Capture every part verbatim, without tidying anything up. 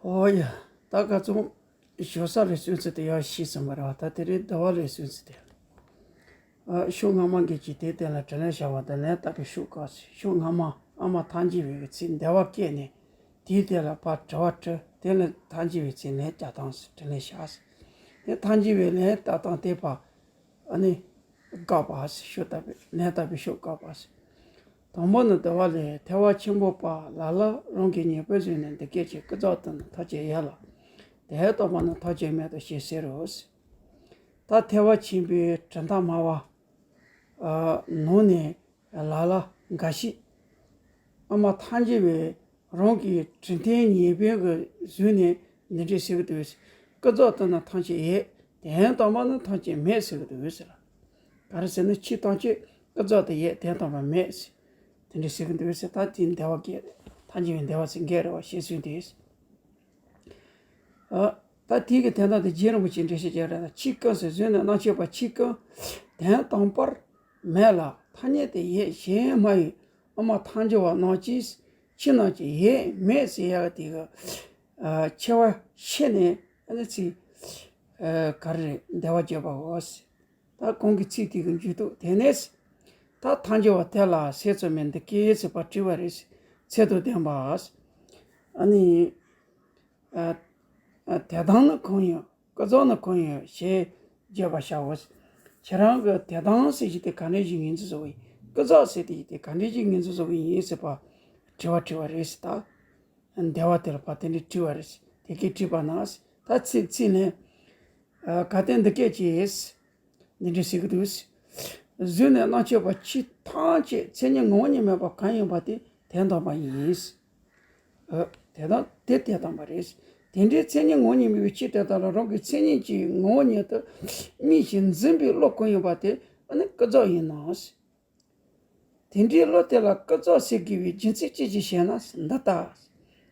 ཨོ་ཡ། ད་ག་ཚོད་ཞོ་ས་ལས་སུན་ཚེ་དེ་ཡག་ཤི་ཟིན་པ་རེད་བ། ད་དེ་རིང་ཟླ་བ་ལས་སུན་ཚེ་དེ། ཨ་ཤོག་སྔ་མ་འགས་ཀྱིས་དེའི་སྟེང་ལ་དྲིན་ལན་བཞག་པ་དང་ལན་བཏབ་པའི་ཤོག་བཀག་ཟེར། ཤོག་སྔ་མ་ཨ་མ་ཐང་རྒྱལ་བའི་གི་ཚིག་འདི་བ་བཀལ་ནས་དེའི་སྟེང་ལ་ཕར་དྲི་བ་དྲིས། དེ་ལ་ཐང་རྒྱལ་བའི་ཚིག་ལན་རྒྱག་སྟངས་ཟེར། དྲིན་ལན་བཞག་ཟེར། དེ་ཐང་རྒྱལ་བའི་ལན་བཏབ་སྟངས་དེ་ཕར་ཨ་ནི་བཀག་པ་ཟེར། ཤོག་བཏབ་པའི་ལན་བཏབ་པའི་ཤོག་བཀག་པ་ཟེར། དང་པོ་ནི་དེ་བ་ལས། ཐེག་པ་ཆེན་པོ་པ་ལ་ལ་རང་གི་ཉེས་པའི་ཟོན་ནས་འདི་སྐད་ཅེས། ཀུན་རྫོབ་ཏུ་ནི་ཐམས་ཅད་ཡོད་ལ། དོན་དམ་པར་ནི་ཐམས་ཅད་མེད་དོ་ཞེས་ཟེར་རོ། ད་ཐེག་པ་ཆེན་པོའི་གྲུབ་མཐའ་སྨྲ་བ་ནང་ནས་ལ་ལ་འགའ་ཞིག་ཨ་མ་ཐང་རྒྱལ་བས་རང་གི་གྲུབ་མཐའི་ཉེས་པའི་གི་ཟོན་ནས་འདི་འདྲ་ཟེར་གི་འདུག། ཀུན་རྫོབ་ཏུ་ནི་ཐམས་ཅད་ཡོད། དོན་དམ་པར་ནི་ཐམས་ཅད་མེད་ཟེར་གི་འདུག་ཟེར། ག་རེ་ཟེར་ན་ཆོས་ཐམས་ཅད་ཀུན་རྫོབ་ཏུ་ཡོད། དོན་དམ་པར་མེད་ཟེར། དེ་འདྲ་ཟེར་གི་འདུག་ཟེར། ད་དེའི་འདི་བ་གི་ཐང་རྒྱལ་བའི་འདི་བ་ཟེར་འགས་རེད་བ། ཞེས་གསུངས་ཏེ། ཨ། ད་དེའི་གི་དོན་དག་དེ་རྗེ་རིན་པོ་ཆེས་འགྲེལ་བཤད་བརྒྱབ་རེད། ཆོས་ཀུན་ཟེར་ཟོན་ནས་རྣམ་དཔྱོད་པ། ཆོས་ཀུན་དོན་དམ་པར་མེད་ལ་ཐ་སྙད་དུ་ཡོད་ཞེས་སྨྲ་བའི་ཨ་མ་ཐང་རྒྱལ་བ་རྣམས་ཀྱིས་ཆོས་རྣམས་ཀྱི་ཡོད་མེད་ཟེར་ཡག་དེ་གི་ཨ་ཆེ་བ་ཤེས་ནས་ཨ་ནི་ཚིག་ཨ་ག་རེ་རེད། འདི་བ་བརྗོད་པའོ། ད་གོང་གི་ཚིག་དེ་གི་མཇུག་ཏུ། དེ་ནས་ད་ཐང་རྒྱལ་བ་དེ་ལ་སེམས་ཙམ་པས་འདི་སྐད་ཅེས་པར་དྲིས་པ་རེད། ཚད་དང་ལྡན་པ། ཨ་ནི་ཨ་ཨ་དོན་དམ་ནི་གང་ཡིན། ཀུན་རྫོབ་ནི་གང་ཡིན་ཞེས་བརྗོད་པར་བྱའོ། ཁྱེད་རང་གིས་དོན་དམ་ཟེར་གྱི་དེ་ག་འདྲ་ཞིག་ངོས་འཛིན་བཟོ་བ་ཡིན། ཀུན་རྫོབ་ཟེར་དེ་ཡི་དེ་ག་འདྲ་ཞིག་ངོས་འཛིན་བཟོ་བ་ཡིན་ཟེར་བ་དྲི་བ་དྲིས་པ་རེད་ཟེར། ད་འདི་བ་དེ་ལ་ཕར་དེ་འདྲ་དྲིས་པ་རེད་ཟེར། དེ་སྐད་དྲིས་པ་ན་ཟེར། ད་ཚིག་ཚིག་ནས་ཨ་གལ་ཏེ་འདི་སྐད་ཅེས་འདི་འདྲ་ཟེར་གི་འདུག་ཟེར། ཟོན་ནས་རྣམ་དཔྱོད་པ། ཆོས་ཐམས་ཅད་མཚན་ཉིད་ངོ་བོ་ཉིད་མེད་པ་གང་ཡིན་པ་དེ་དོན་དམ་པ་ཡིན་ཟེར། ཨ་དེ་དང་དེ་དོན་དམ་པ་རེད། དེ་འདྲའི་མཚན་ཉིད་ངོ་བོ་ཉིད་མེད་པའི་ཆོས་དེ་དག་ལ་རང་གི་མཚན་ཉིད་ཀྱི་ངོ་བོ་ཉིད་དུ་དམིགས་ཤིང་འཛིན་པའི་བློ་གང་ཡིན་པ་དེ་ཨ་ནི་ཀུན་རྫོབ་ཡིན་ནོ། དེ་འདྲའི་བློ་དེ་ལ་ཀུན་རྫོབ་ཟེར་དགོས་པའི་རྒྱུ་མཚན་ཅི་ཞིག་ཞེ་ན། འདི་ལྟ།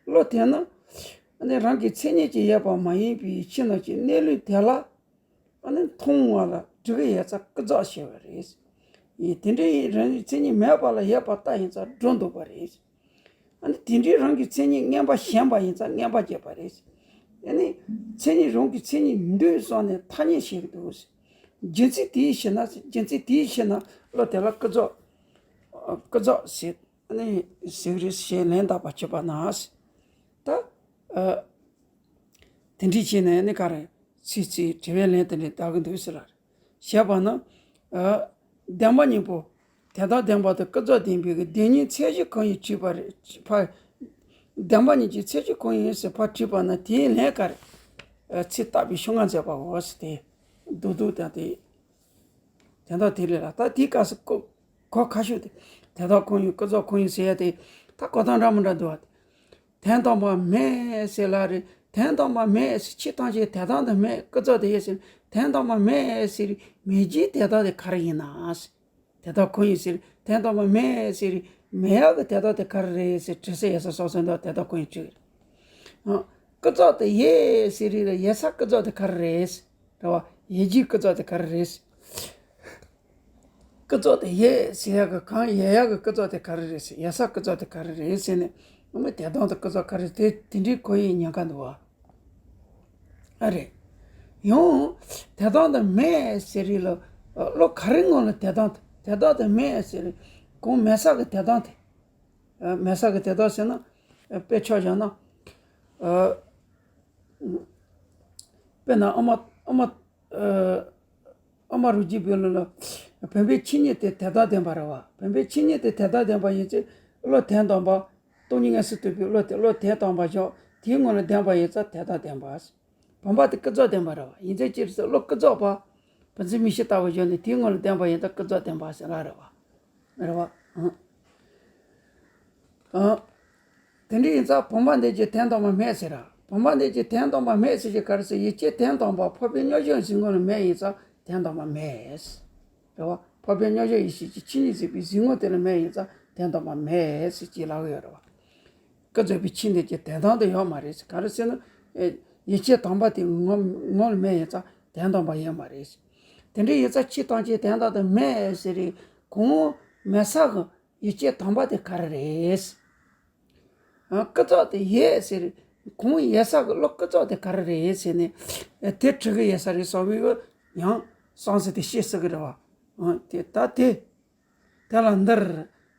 བློ་དེ་ནི་ཨ་ནི་རང་གི་མཚན་ཉིད་ཀྱིས་ཡོད་པ་མ་ཡིན་པའི་ཕྱིར་ན་ཀྱི་གནས་ལུགས་དེ་ལ་ཨ་ནི་མཐོང་བ་ལ་སྒྲིབ་པ་ཡོད་ཙང་ཀུན་རྫོབ་ཞེས་པ་རེད། ཡིན་དེ་འདྲའི་རང་གི་མཚན་ཉིད་མེད་པ་ལ་ཡོད་པ་ལྟ་ཡིན་ཙང་སྒྲོ་འདོགས་པ་རེད། ཨ་ནི་དེ་འདྲའི་རང་གི་མཚན་ཉིད་མངོན་པར་ཞེན་པ་ཡིན་ཙང་མངོན་པར་རྗེད་པ་རེད། ཨ་ནི་མཚན་ཉིད་རང་གི་མཚན་ཉིད་འདུག་བསམ་ནས་ཐ་སྙད་བྱེད་ཀྱི་འདུག། རྒྱུ་མཚན་དེའི་ཕྱིར་ན། རྒྱུ་མཚན་དེའི་ཕྱིར་ན་བློ་དེ་ལ་ཀུན་རྫོབ། ཀུན་རྫོབ་ཟེར་ཨ་ནི་ཟེར་གི་རེད་ཞེས་ལན་བཏབ་པ་བྱས་པ་ན། ད་ཨ་དེ་འདྲའི་བྱས་ནས་ནི་ག་རེ་ཚིག་ཚིག་དྲི་བའི་ལན་དེ་འདྲ་བཏབ་ཀྱི་འདུག་ཟེར་ལ། བྱས་པ་ན་ཨ་བདེན་པ་གཉིས་པོ། དོན་དམ་བདེན་པ་དང་ཀུན་རྫོབ་བདེན་པའི་གི་བདེན་གཉིས་ཚད་གཞི་གང་ཡིན་དྲིས་པ་རེད། ཕ་བདེན་པ་གཉིས་ཀྱི་ཚད་གཞི་གང་ཡིན་ཟེར་ཕར་དྲིས་པ་ན་དེའི་ལན་ག་རེ། ཨ་ཚིག་བཏབ་པའི་ཤོག་ལྔ་མཛད་པའོ་ཟེར་ཏེ། རྡོག་རྡོག་དང་དེ། དོན་དག་དེ་རེད་ལ། ད་དེའི་སྐབས་སུ་གོ་གོ་ཁ་ཤོ་དེ། དོན་དམ་གང་ཡིན་ཀུན་རྫོབ་གང་ཡིན་ཟེར་ཡ་དེ། ད་གོ་སྟངས་འདྲ་མི་འདྲ་འདུག་བ། དོན་དམ་པར་མེད་ཟེར་ལ་རེད། དོན་དམ་པར་མེད་ཟེར། ཆོས་ཐམས་ཅད་དོན་དམ་དུ་མེད། ཀུན་རྫོབ་ཏུ་ཡོད་ཟེར། དོན་དམ་པར་མེད་ཟེར་མེད་རྒྱུའི་དོན་དག་དེ་ག་རེ་ཡིན་ན། དོན་དམ་གང་ཡིན་ཟེར། དོན་དམ་པར་མེད་ཟེར་མེད་ཡག་གི་དོན་དག་དེ་ག་རེ་རེད་ཟེར་དྲི་ས་ཡོད་ས་སོགས་ཟེར་འདུག། དོན་དམ་གང་ཡིན་དྲི། ཨ་ཀུན་རྫོབ་ཏུ་ཡོད་ཟེར་རེད་ལ། ཡོད་ས་ཀུན་རྫོབ་དེ་ག་རེ་རེད། རེད་བ། ཡོད་རྒྱུའི་ཀུན་རྫོབ་དེ་ག་རེ་རེད། ཀུན་རྫོབ་དེ་ཡོད་ཟེར་ཡག་གི་གང་ཡོད་ཡག་གི་ཀུན་རྫོབ་དེ་ག་རེ་རེད་ཟེར། ཡོད་ས་ཀུན་རྫོབ་དེ་ག་རེ་རེད་ཟེར་ནས་ངོ་མ་དོན་དམ་དུ་ཀུན་རྫོབ་ག་རེ་དེ་དེ་འདྲའི་གོ་ཡི་ཉེན་ཁ་འདུག་བ། ཨ་རེད། ཡང་དོན་དམ་དུ་མེད་ཟེར་རེད་ལ། བློ་ག་རེ་ངོ་ལ་དོན་དམ་དུ་དོན་དམ་དུ་མེད་ཟེར་རེད། གང་མེད་ས་གི་དོན་དམ་དེ། མེད་ས་གི་དོན་དམ་ཟེར་ན། དཔེ་ཆ་བཞག་ན། དཔེར་ན་ཨ་མ་ཨ་མ། ཨ་མ་རུ་གྱི་བུ་ལ་ལ། བུམ་པའི་ཆོས་ཉིད་དེ་དོན་དམ་བདེན་པ་རེད་བ། བུམ་པའི་ཆོས་ཉིད་དེ་དོན་དམ་བདེན་པ་ཡིན་ཚེ། བློ་དོན་དམ་པ། སྟོང་ཉིད་མངོན་སུམ་རྟོགས་པའི་བློ་དེ་བློ་དོན་དམ་པ་ཞིག་དེའི་ངོ་ལ་ལྡན་པ་ཡིན་ཙང་དོན་དམ་བདེན་པ། བུམ་པ་དེ་ཀུན་རྫོབ་བདེན་པ་རེད་བ། ཡིན་ཚེ་ཅི་རེད་ཟེར་བློ་ཀུན་རྫོབ་པ། བུམ་འཛིན་མིག་ཤེས་ལྟ་བུ་བཞག་ནས་དེའི་ངོ་ལ་ལྡན་པ་ཡིན་ཙང་ཀུན་རྫོབ་བདེན་པ་ཟེར་ལ་རེད་བ། རེད་བ། ཨང་། ཨང་། དེ་འདྲ་ཡིན་ཙང་བུམ་པ་འདི་ཀྱི་དོན་དམ་པར་མེད་ཟེར་ར། བུམ་པ་འདི་ཀྱི་དོན་དམ་པར་མེད་ཟེར་གྱི་ག་རེ་ཟེར། ཡིད་ཀྱི་དོན་དམ་པ་འཕགས་པའི་མཉམ་བཞག་གཟིགས་ངོ་ལ་མེད་ཡིན་ཙང་དོན་དམ་པར་མེད། རེད་བ། འཕགས་པའི་མཉམ་བཞག་ཡེ་ཤེས་ཀྱི་ཆོས་ཉིད་གཟིགས་པའི་གཟིགས་ངོ་དེ་ལ་མེད་ཡིན་ཙང་དོན་དམ་པར་མེད་ཟེར་གྱི་ལབ་ཡོད་རེད་བ། ཀུན་རྫོབ་པའི་ཆོས་འདི་ཀྱི་དོན་དམ་དུ་ཡོད་མ་རེད། ག་རེ་ཟེར་ན། ཡིད་ཀྱི་དམ་པ་དེ་ངོ་ངོ་ལ་མེད་ཡིན་ཙང་དོན་དམ་པ་ཡོད་མ་རེད། དེ་འདྲ་ཡིན་ཙང་ཆོས་ཐམས་ཅད་དོན་དམ་དུ་མེད་ཟེར་རེད། གང་མེད་ས་གི་ཡིད་ཀྱི་དམ་པ་དེ་ག་རེ་རེད། ཨ་ཀུན་རྫོབ་དེ་ཡོད་ཟེར། གོང་ཡོད་ས་གི་བློ་ཀུན་རྫོབ་དེ་ག་རེ་རེད་ཟེར་ནས་དེ་དྲི་གི་ཡོད་ས་རེད་བསམ་པའི་ཡང་བསམ་ཚུལ་དེ་བཤད་སྲིད་གི་རེད་བ། དེ་ད་དེ་དེ་ལ་འདིར་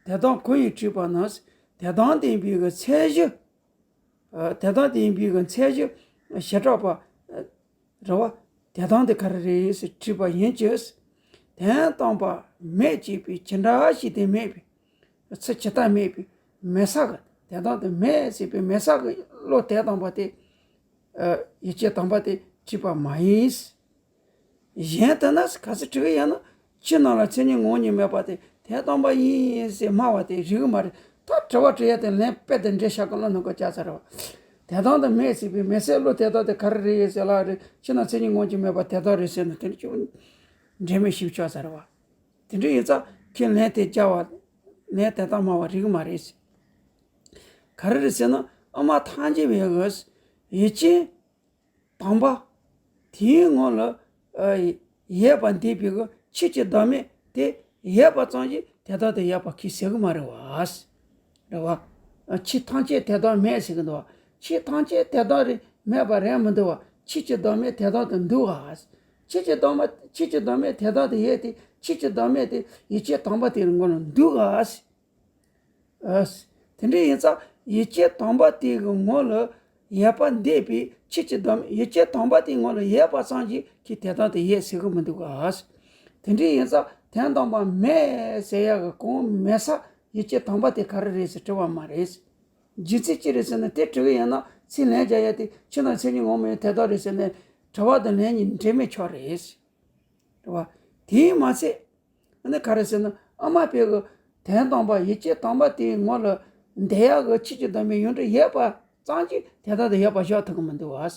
དེ་དག་གང་ཡིན་དྲིས་པ་ན། དེ་དག་བདེན་པའི་གི་མཚན་གཞི། དེ་དག་བདེན་པའི་གི་མཚན་གཞི་བྱེ་བྲག་པ་རེད་བ། དེ་དག་དེ་ག་རེ་རེད་ཟེར་དྲིས་པ་ཡིན་གྱི། དོན་དམ་པར་མེད་ཅེས་པའི་ཇི་འདྲ་ཞིག་དེ་མེད་པའི་ཚུལ་ཇི་ལྟར་མེད་པའི་མེད་ས་གི་དེ་དག་དེ་མེད་ཟེར་བའི་མེད་ས་གི་བློ་དོན་དམ་པ་དེ། ཡིད་ཀྱི་དམ་པ་དེ་དྲིས་པ་མ་ཡིན། གཞན་དུ་ན་ག་ཚོད་དྲི་གི་ཡོད་ན། ཕྱི་ནང་ལ་མཚན་ཉིད་ངོ་བོ་ཉིད་མེད་པ་དེ་དོན་དམ་པ་ཡིན་ཟེར་སྨྲ་བ་དེ་རིགས་མ་རེད། ད་དྲི་བ་དྲི་ཡ་དེ་ལན་དཔེ་དེ་འགྲེལ་བཤད་གི་བློ་ནང་གི་བཅའ་ཚར་བ། དེ་དག་དེ་མེད་ཟེར་བའི་མེད་སའི་བློ་དེ་དག་དེ་ག་རེ་རེད་ཟེར་ལ་རེད། ཕྱི་ནང་མཚན་ཉིད་ངོ་བོ་ཉིད་མེད་པ་དེ་དག་རེད་ཟེར་ན་དེ་ནི་ཅུང་འབྲེལ་མེད་ཞིག་ཆགས་ཚར་བ། དེ་འདྲ་ཡིན་ཙང་ཁྱེད་ལན་དེ་བཅའ་བ། ལན་དེ་དག་སྨྲ་བ་རིགས་མ་རེད། ག་རེ་རེད་ཟེར་ན་དབུ་མ་ཐལ་འགྱུར་བའི་གི་ཡུལ་ཅན། དང་པོ། དེའི་ངོ་ལ་ཡོད་པ་འདས་པའི་གི་ཕྱིས་ཀྱི་བདག་མེད་དེ་ཡོད་པ་ཙམ་ཞིག་དེ་དག་དེ་ཡོད་པ་ཁས་ཟེར་གི་མ་རེད་བ། རེད་བ། ཕྱིས་ཐམས་ཅད་དེ་དག་མེད་ཟེར་གི་འདུག་བ། ཕྱིས་ཐམས་ཅད་དེ་དག་རེད་མེད་པ་རེད་མི་འདུག་བ། ཕྱིས་ཀྱི་བདག་མེད་དེ་དག་དེ་འདུག་བ། ཕྱིས་ཀྱི་བདག་མེད་ཕྱིས་ཀྱི་བདག་མེད་དེ་དག་དེ་ཡོད་དེ་ཕྱིས་ཀྱི་བདག་མེད་དེ་ཡུལ་ཅན་དང་པོ་དེའི་ངོ་ལ་འདུག་བ། ཨ། དེ་འདྲ་ཡིན་ཙང་ཡུལ་ཅན་དང་པོ་དེ་གི་ངོ་ལ་ཡོད་པ་འདས་པའི་ཕྱིས་ཀྱི་བདག་མེད་ཡུལ་ཅན་དང་པོ་དེའི་ངོ་ལ་ཡོད་པ་ཙམ་གྱིས་ཁྱེད་དེ་དག་དེ་ཡོད་ཟེར་གི་མི་འདུག་ག། དེ་འདྲ་ཡིན་ཙང་དོན་དམ་པར་མེད་ཟེར་ཡག་གི་གོང་མེད་ས་ཡུལ་ཅན་དང་པོ་དེ་ག་རེ་རེད་ཟེར་དྲི་བ་མ་རེད། རྒྱུ་མཚན་ཅི་རེད་ཟེར་ན་དེ་དྲི་གི་ཡིན་ན་ཚིག་ལན་རྒྱག་ཡ་དེ་ཕྱི་ནང་མཚན་ཉིད་ངོ་མ་ཡིན་དེ་དག་རེད་ཟེར་ནས་དྲི་བ་དང་ལན་གཉིས་འབྲེལ་མེད་ཆགས་རེད། རེད་བ། དེས་མ་ཚད། ཨ་ནི་ག་རེ་ཟེར་ན་དབུ་མ་པའི་གི་དོན་དམ་པ་ཡུལ་ཅན་དམ་པ་དེའི་ངོ་ལ་འདས་ཡག་གི་ཕྱིས་ཀྱི་བདག་མེད་ཡུལ་འབྲས་ཡོད་པ་ཙམ་གྱིས་དེ་ལྟར་དུ་ཡོད་པ་བཞག་ཐུབ་ཀྱི་མི་འདུག་བ།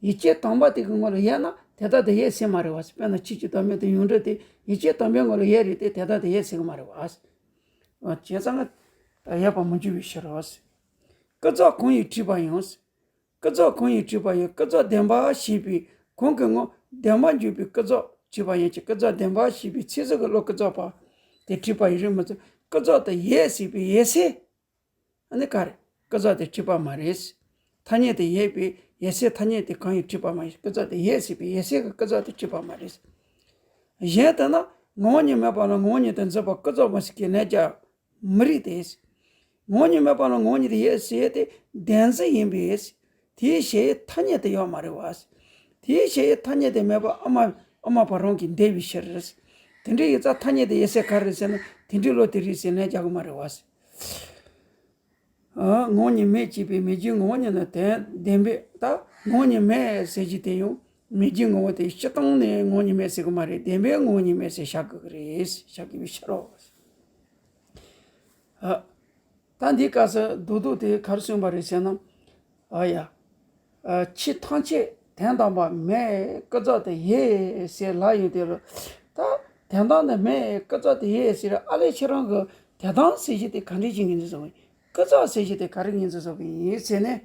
ཡུལ་ཅན་དམ་པ་དེ་གི་ངོ་ལ་ཡོད་ན་དེ་ལྟར་དུ་ཡོད་ཟེར་མ་རེད་བ། དཔེར་ན་ཕྱིས་ཀྱི་བདག་མེད་དེ་ཡུལ་འབྲས་དེ་ཡུལ་ཅན་དམ་པའི་ངོ་ལ་ཡོད་རེད་དེ་དེ་ལྟར་དུ་ཡོད་ཟེར་གི་མ་རེད་བ། བྱས་ཙང་ཡོད་པར་མི་འགྱུར་བའི་ཕྱིར་རོ། ཀུན་རྫོབ་གང་ཡིན་དྲིས་པ་ཡང་། ཀུན་རྫོབ་གང་ཡིན་དྲིས་པ་ཡང་ཀུན་རྫོབ་བདེན་པ་ཞེས་པའི་གང་གི་ངོ་བདེན་པར་འཇོག་པའི་ཀུན་རྫོབ་དྲིས་པ་ཡིན་གྱི། ཀུན་རྫོབ་བདེན་པ་ཞེས་པའི་ཚིག་ཟུར་གྱི་བློ་ཀུན་རྫོབ་པ་དེ་དྲིས་པ་ཡིན་རིགས་མི་འཛིན། ཀུན་རྫོབ་ཏུ་ཡོད་ཟེར་བའི་ཡོད་ཚད། ཨ་ནི་ག་རེ། ཀུན་རྫོབ་དེ་དྲིས་པ་མ་རེད། ཐ་སྙད་དུ་ཡོད་པའི་ཡོད་ཚད་ཐ་སྙད་དེ་གང་ཡིན་དྲིས་པ་མ་ཡིན། ཀུན་རྫོབ་དེ་ཡོད་ཟེར་བའི་ཡོད་ཚད་ཀྱི་ཀུན་རྫོབ་དེ་དྲིས་པ་མ་རེད། གཞན་ལྟར་ན་ངོ་བོ་ཉིད་མེད་པ་ལ་ངོ་བོ་ཉིད་དུ་འཛིན་པ་ཀུན་རྫོབ་མ་ཟེར་གྱི་ལན་རྒྱག་མི་རིགས་ཏེ། ངོ་བོ་ཉིད་མེད་པ་ལ་ངོ་བོ་ཉིད་དུ་ཡོད་ཟེར་ཡས་དེ་བདེན་འཛིན་ཡིན་པས། དེའི་གཞལ་ཡས་ཐ་སྙད་དུ་ཡོད་མ་རེད་བ། དེའི་གཞལ་ཡས་ཐ་སྙད་དུ་མེད་པ་ཨ་མ་ཨ་མ་བ་རང་གིས་འདས་པའི་ཕྱིར། དེ་འདྲ་ཡིན་ཙང་ཐ་སྙད་དུ་ཡོད་ཚད་ག་རེ་ཟེར་ན་དེ་འདྲའི་བློ་དེ་རེད་ཟེར་ལན་རྒྱག་གི་མ་རེད་བ། ཨ། ངོ་བོ་ཉིད་མེད་ཅེས་པའི་མེད་རྒྱུའི་ངོ་བོ་ཉིད་ནི་དོན་བདེན་པས། ད་ངོ་བོ་ཉིད་མེད་ཟེར་གྱི་དེ་ཡང་མེད་རྒྱུའི་ངོ་བོ་དེ་སྤྱིར་བཏང་ནས་ངོ་བོ་ཉིད་མེད་ཟེར་གི་མ་རེད། བདེན་པའི་ངོ་བོ་ཉིད་མེད་ཟེར་བཞག་དགོས་ཀྱི་རེད། བཞག་དགོས་པའི་ཕྱིར་རོ། ཨ། ད་འདིའི་སྐབས་སུ་མདོ་མདོ་དེ་ག་རེ་གསུངས་པ་རེད་ཟེར་ན། ཨ་ཡ། ཨ། ཕྱིས་ཐམས་ཅད་དོན་དམ་པར་མེད་ཀུན་རྫོབ་ཏུ་ཡོད་ཟེར་ལབ་ཡོང་དུས་ལ། ད་དོན་དམ་དུ་མེད་ཀུན་རྫོབ་ཏུ་ཡོད་ཟེར་ཨ་ལས་ཁྱེད་རང་གི་དོན་དམ་ཟེར་གྱི་དེ་ག་འདྲ་ཞིག་ངོས་འཛིན་བཟོ་གི་ཡིན། ཀུན་རྫོབ་ཟེར་གྱི་དེ་ག་རེ་ངོས་འཛིན་བཟོ་གི་ཡིན་ཟེར་ནས།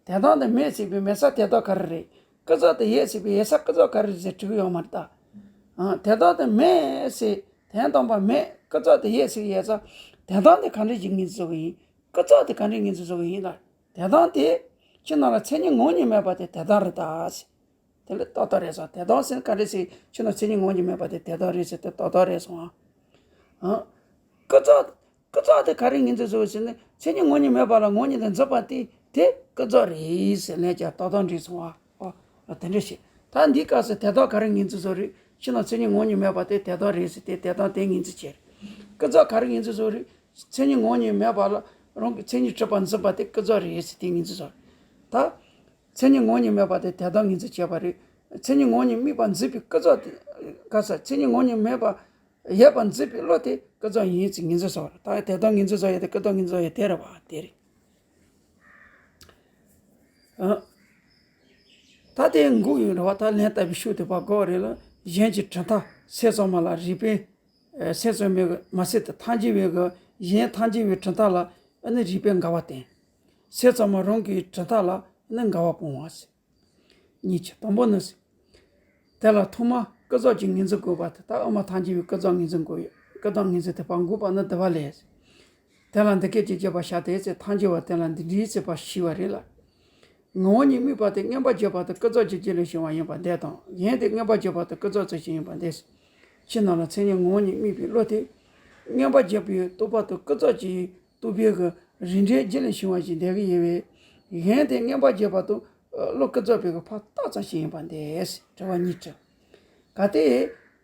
དོན་དམ་དུ་མེད་ཟེར་བའི་མེད་ས་དེ་དག་ག་རེ་རེད། ཀུན་རྫོབ་ཏུ་ཡོད་ཟེར་བའི་ཡོད་ས་ཀུན་རྫོབ་ག་རེ་རེད་ཟེར་དྲི་གི་ཡོད་མ་རེད་ད། ཨ། དོན་དམ་དུ་མེད་ཟེར་དོན་དམ་པར་མེད་ཀུན་རྫོབ་ཏུ་ཡོད་ཟེར་གྱི་ཡོད་ཙང་དོན་དམ་དེ་ག་འདྲ་ཞིག་ངོས་འཛིན་བཟོ་གི་ཡིན། ཀུན་རྫོབ་དེ་ག་འདྲ་ངོས་འཛིན་བཟོ་གི་ཡིན་ལ། དོན་དམ་དེ་ཕྱི་ནང་ལ་མཚན་ཉིད་ངོ་བོ་ཉིད་མེད་པ་དེ་དོན་དམ་རེད་ད་ཟེར། དེ་ལ་ཏག་ཏག་རེད་སོང་། དོན་དམ་ཟེར་ག་རེ་ཟེར་ཕྱི་ནང་མཚན་ཉིད་ངོ་བོ་ཉིད་མེད་པ་དེ་དོན་དམ་རེད་ཟེར་དེ་ཏག་ཏག་རེད་སོང་ཨ། ཨ། ཀུན་རྫོབ། ཀུན་རྫོབ་དེ་ག་རེ་ངོས་འཛིན་བཟོ་ཟེར་ན་མཚན་ཉིད་ངོ་བོ་ཉིད་མེད་པ་ལ་ངོ་བོ་ཉིད་དུ་འཛིན་པ་དེ་དེ་ཀུན་རྫོབ་རེད་ཟེར་ལན་རྒྱག་ཏག་ཏག་འགྲིག་སོང་ཨ། ཨོ། དེ་འདྲ་ཞིག་ད་འདིའི་སྐབས་སུ་དོན་དམ་ག་རེ་ངོས་འཛིན་བཟོ་རེད། ཕྱི་ནང་མཚན་ཉིད་ངོ་བོ་ཉིད་མེད་པ་དེ་དོན་དམ་རེད་ཟེར་དེ་དོན་དམ་དེ་ངོས་འཛིན་བྱས་རེད། ཀུན་རྫོབ་ག་རེ་ངོས་འཛིན་བཟོ་རེད། མཚན་ཉིད་ངོ་བོ་ཉིད་མེད་པ་ལ་རང་གི་མཚན་ཉིད་གྲུབ་པར་འཛིན་པ་དེ་ཀུན་རྫོབ་རེད་ཟེར་དེ་ངོས་འཛིན་བཟོ་རེད། ད། མཚན་ཉིད་ངོ་བོ་ཉིད་མེད་པ་དེ་དོན་དམ་ངོས་འཛིན་བྱས་པ་རེད། མཚན་ཉིད་ངོ་བོ་ཉིད་དམིགས་པར་འཛིན་པའི་ཀུན་རྫོབ་དེ། ག་ས་མཚན་ཉིད་ངོ་བོ་ཉིད་མེད་པ་ཡོད་པར་འཛིན་པའི་བློ་དེ་ཀུན་རྫོབ་ཡིན་ཚུལ་ངོས་འཛིན་བཟོ་བ་རེད། ད་དོན་དམ་ངོས་འཛིན་བཟོ་ཡ་དེ་ཀུན་རྫོབ་ངོས་འཛིན་བཟོ་ཡ་དེ་རེད་བ་དེ་རེད། ཨ། ད་དེ་འགོག་ཡོང་རེད་བ། ད་ལན་བཏབ་པའི་ཤུགས་དེ་ཕར་འགོག་རེད་ལ། གཞན་གྱི་གྲུབ་མཐའ་སེམས་ཙམ་པ་ལ་རིགས་པས། སེམས་ཙམ་པའི་གི་མ་ཟད་དུ་ཐལ་འགྱུར་བའི་གི་གཞན་ཐལ་འགྱུར་བའི་གྲུབ་མཐའ་ལ་ཨ་ནི་རིགས་པས་འགལ་བ་བསྟན། སེམས་ཙམ་པ་རང་གི་གྲུབ་མཐའ་ལ་ཨ་ནི་འགལ་བ་སྤོང་བ་ཟེར། གཉིས་ཀྱི་དང་པོ་ནི། དེ་ལ་ཐོག་མར་ཀུན་རྫོབ་ཀྱི་ངོས་འཛིན་དགོས་པ་དེ་ལྟར་དབུ་མ་ཐལ་འགྱུར་བའི་ཀུན་རྫོབ་ངོས་འཛིན་དགོས་ཡོད། ཀུན་རྫོབ་ངོས་འཛིན་དེ་ཕར་འགོག་པ་ནི་འདི་པ་ལས། དེ་ལ་འདི་སྐད་ཅེས་བརྗོད་པར་བྱ་སྟེ་ཟེར་ཐལ་འགྱུར་བ་དེ་ལ་འདི་འདྲའི་ཟེར་བ་ཞིག་པ་རེད་ལ། ངོ་བོ་ཉིད་དམིགས་པ་དེ་མངོན་པར་བརྗོད་པ་དང་ཀུན་རྫོབ་ཀྱི་རྒྱུ་ལས་བྱུང་བ་ཡིན་པ་འདི་དང་། གཞན་དེ་མངོན་པར་བརྗོད་པ་དང་ཀུན་རྫོབ་ཙམ་ཞིག་ཡིན་པ་འདི། ཕྱི་ནང་ལ་མཚན་ཉིད་ངོ་བོ་ཉིད་དམིགས་པའི་བློ་དེ། མངོན་པར་བརྗོད་པའི་རྟོག་པ་དང་ཀུན་རྫོབ་ཀྱི་རྟོག་པའི་གི་རིགས་འགྲེའི་རྒྱུ་ལས་བྱུང་བ་ཞིག་འདོད་ཀྱི་ཡོད་པས། གཞན་དེ་མངོན་པར་བརྗོད་པ་དང་བློ་ཀུན་རྫོབ་པའི་གི་ཕར་བཏགས་ཙམ་ཞིག་ཡིན་པ་འདི། དྲི་བ་གཉིས་དྲི། གལ་ཏེ།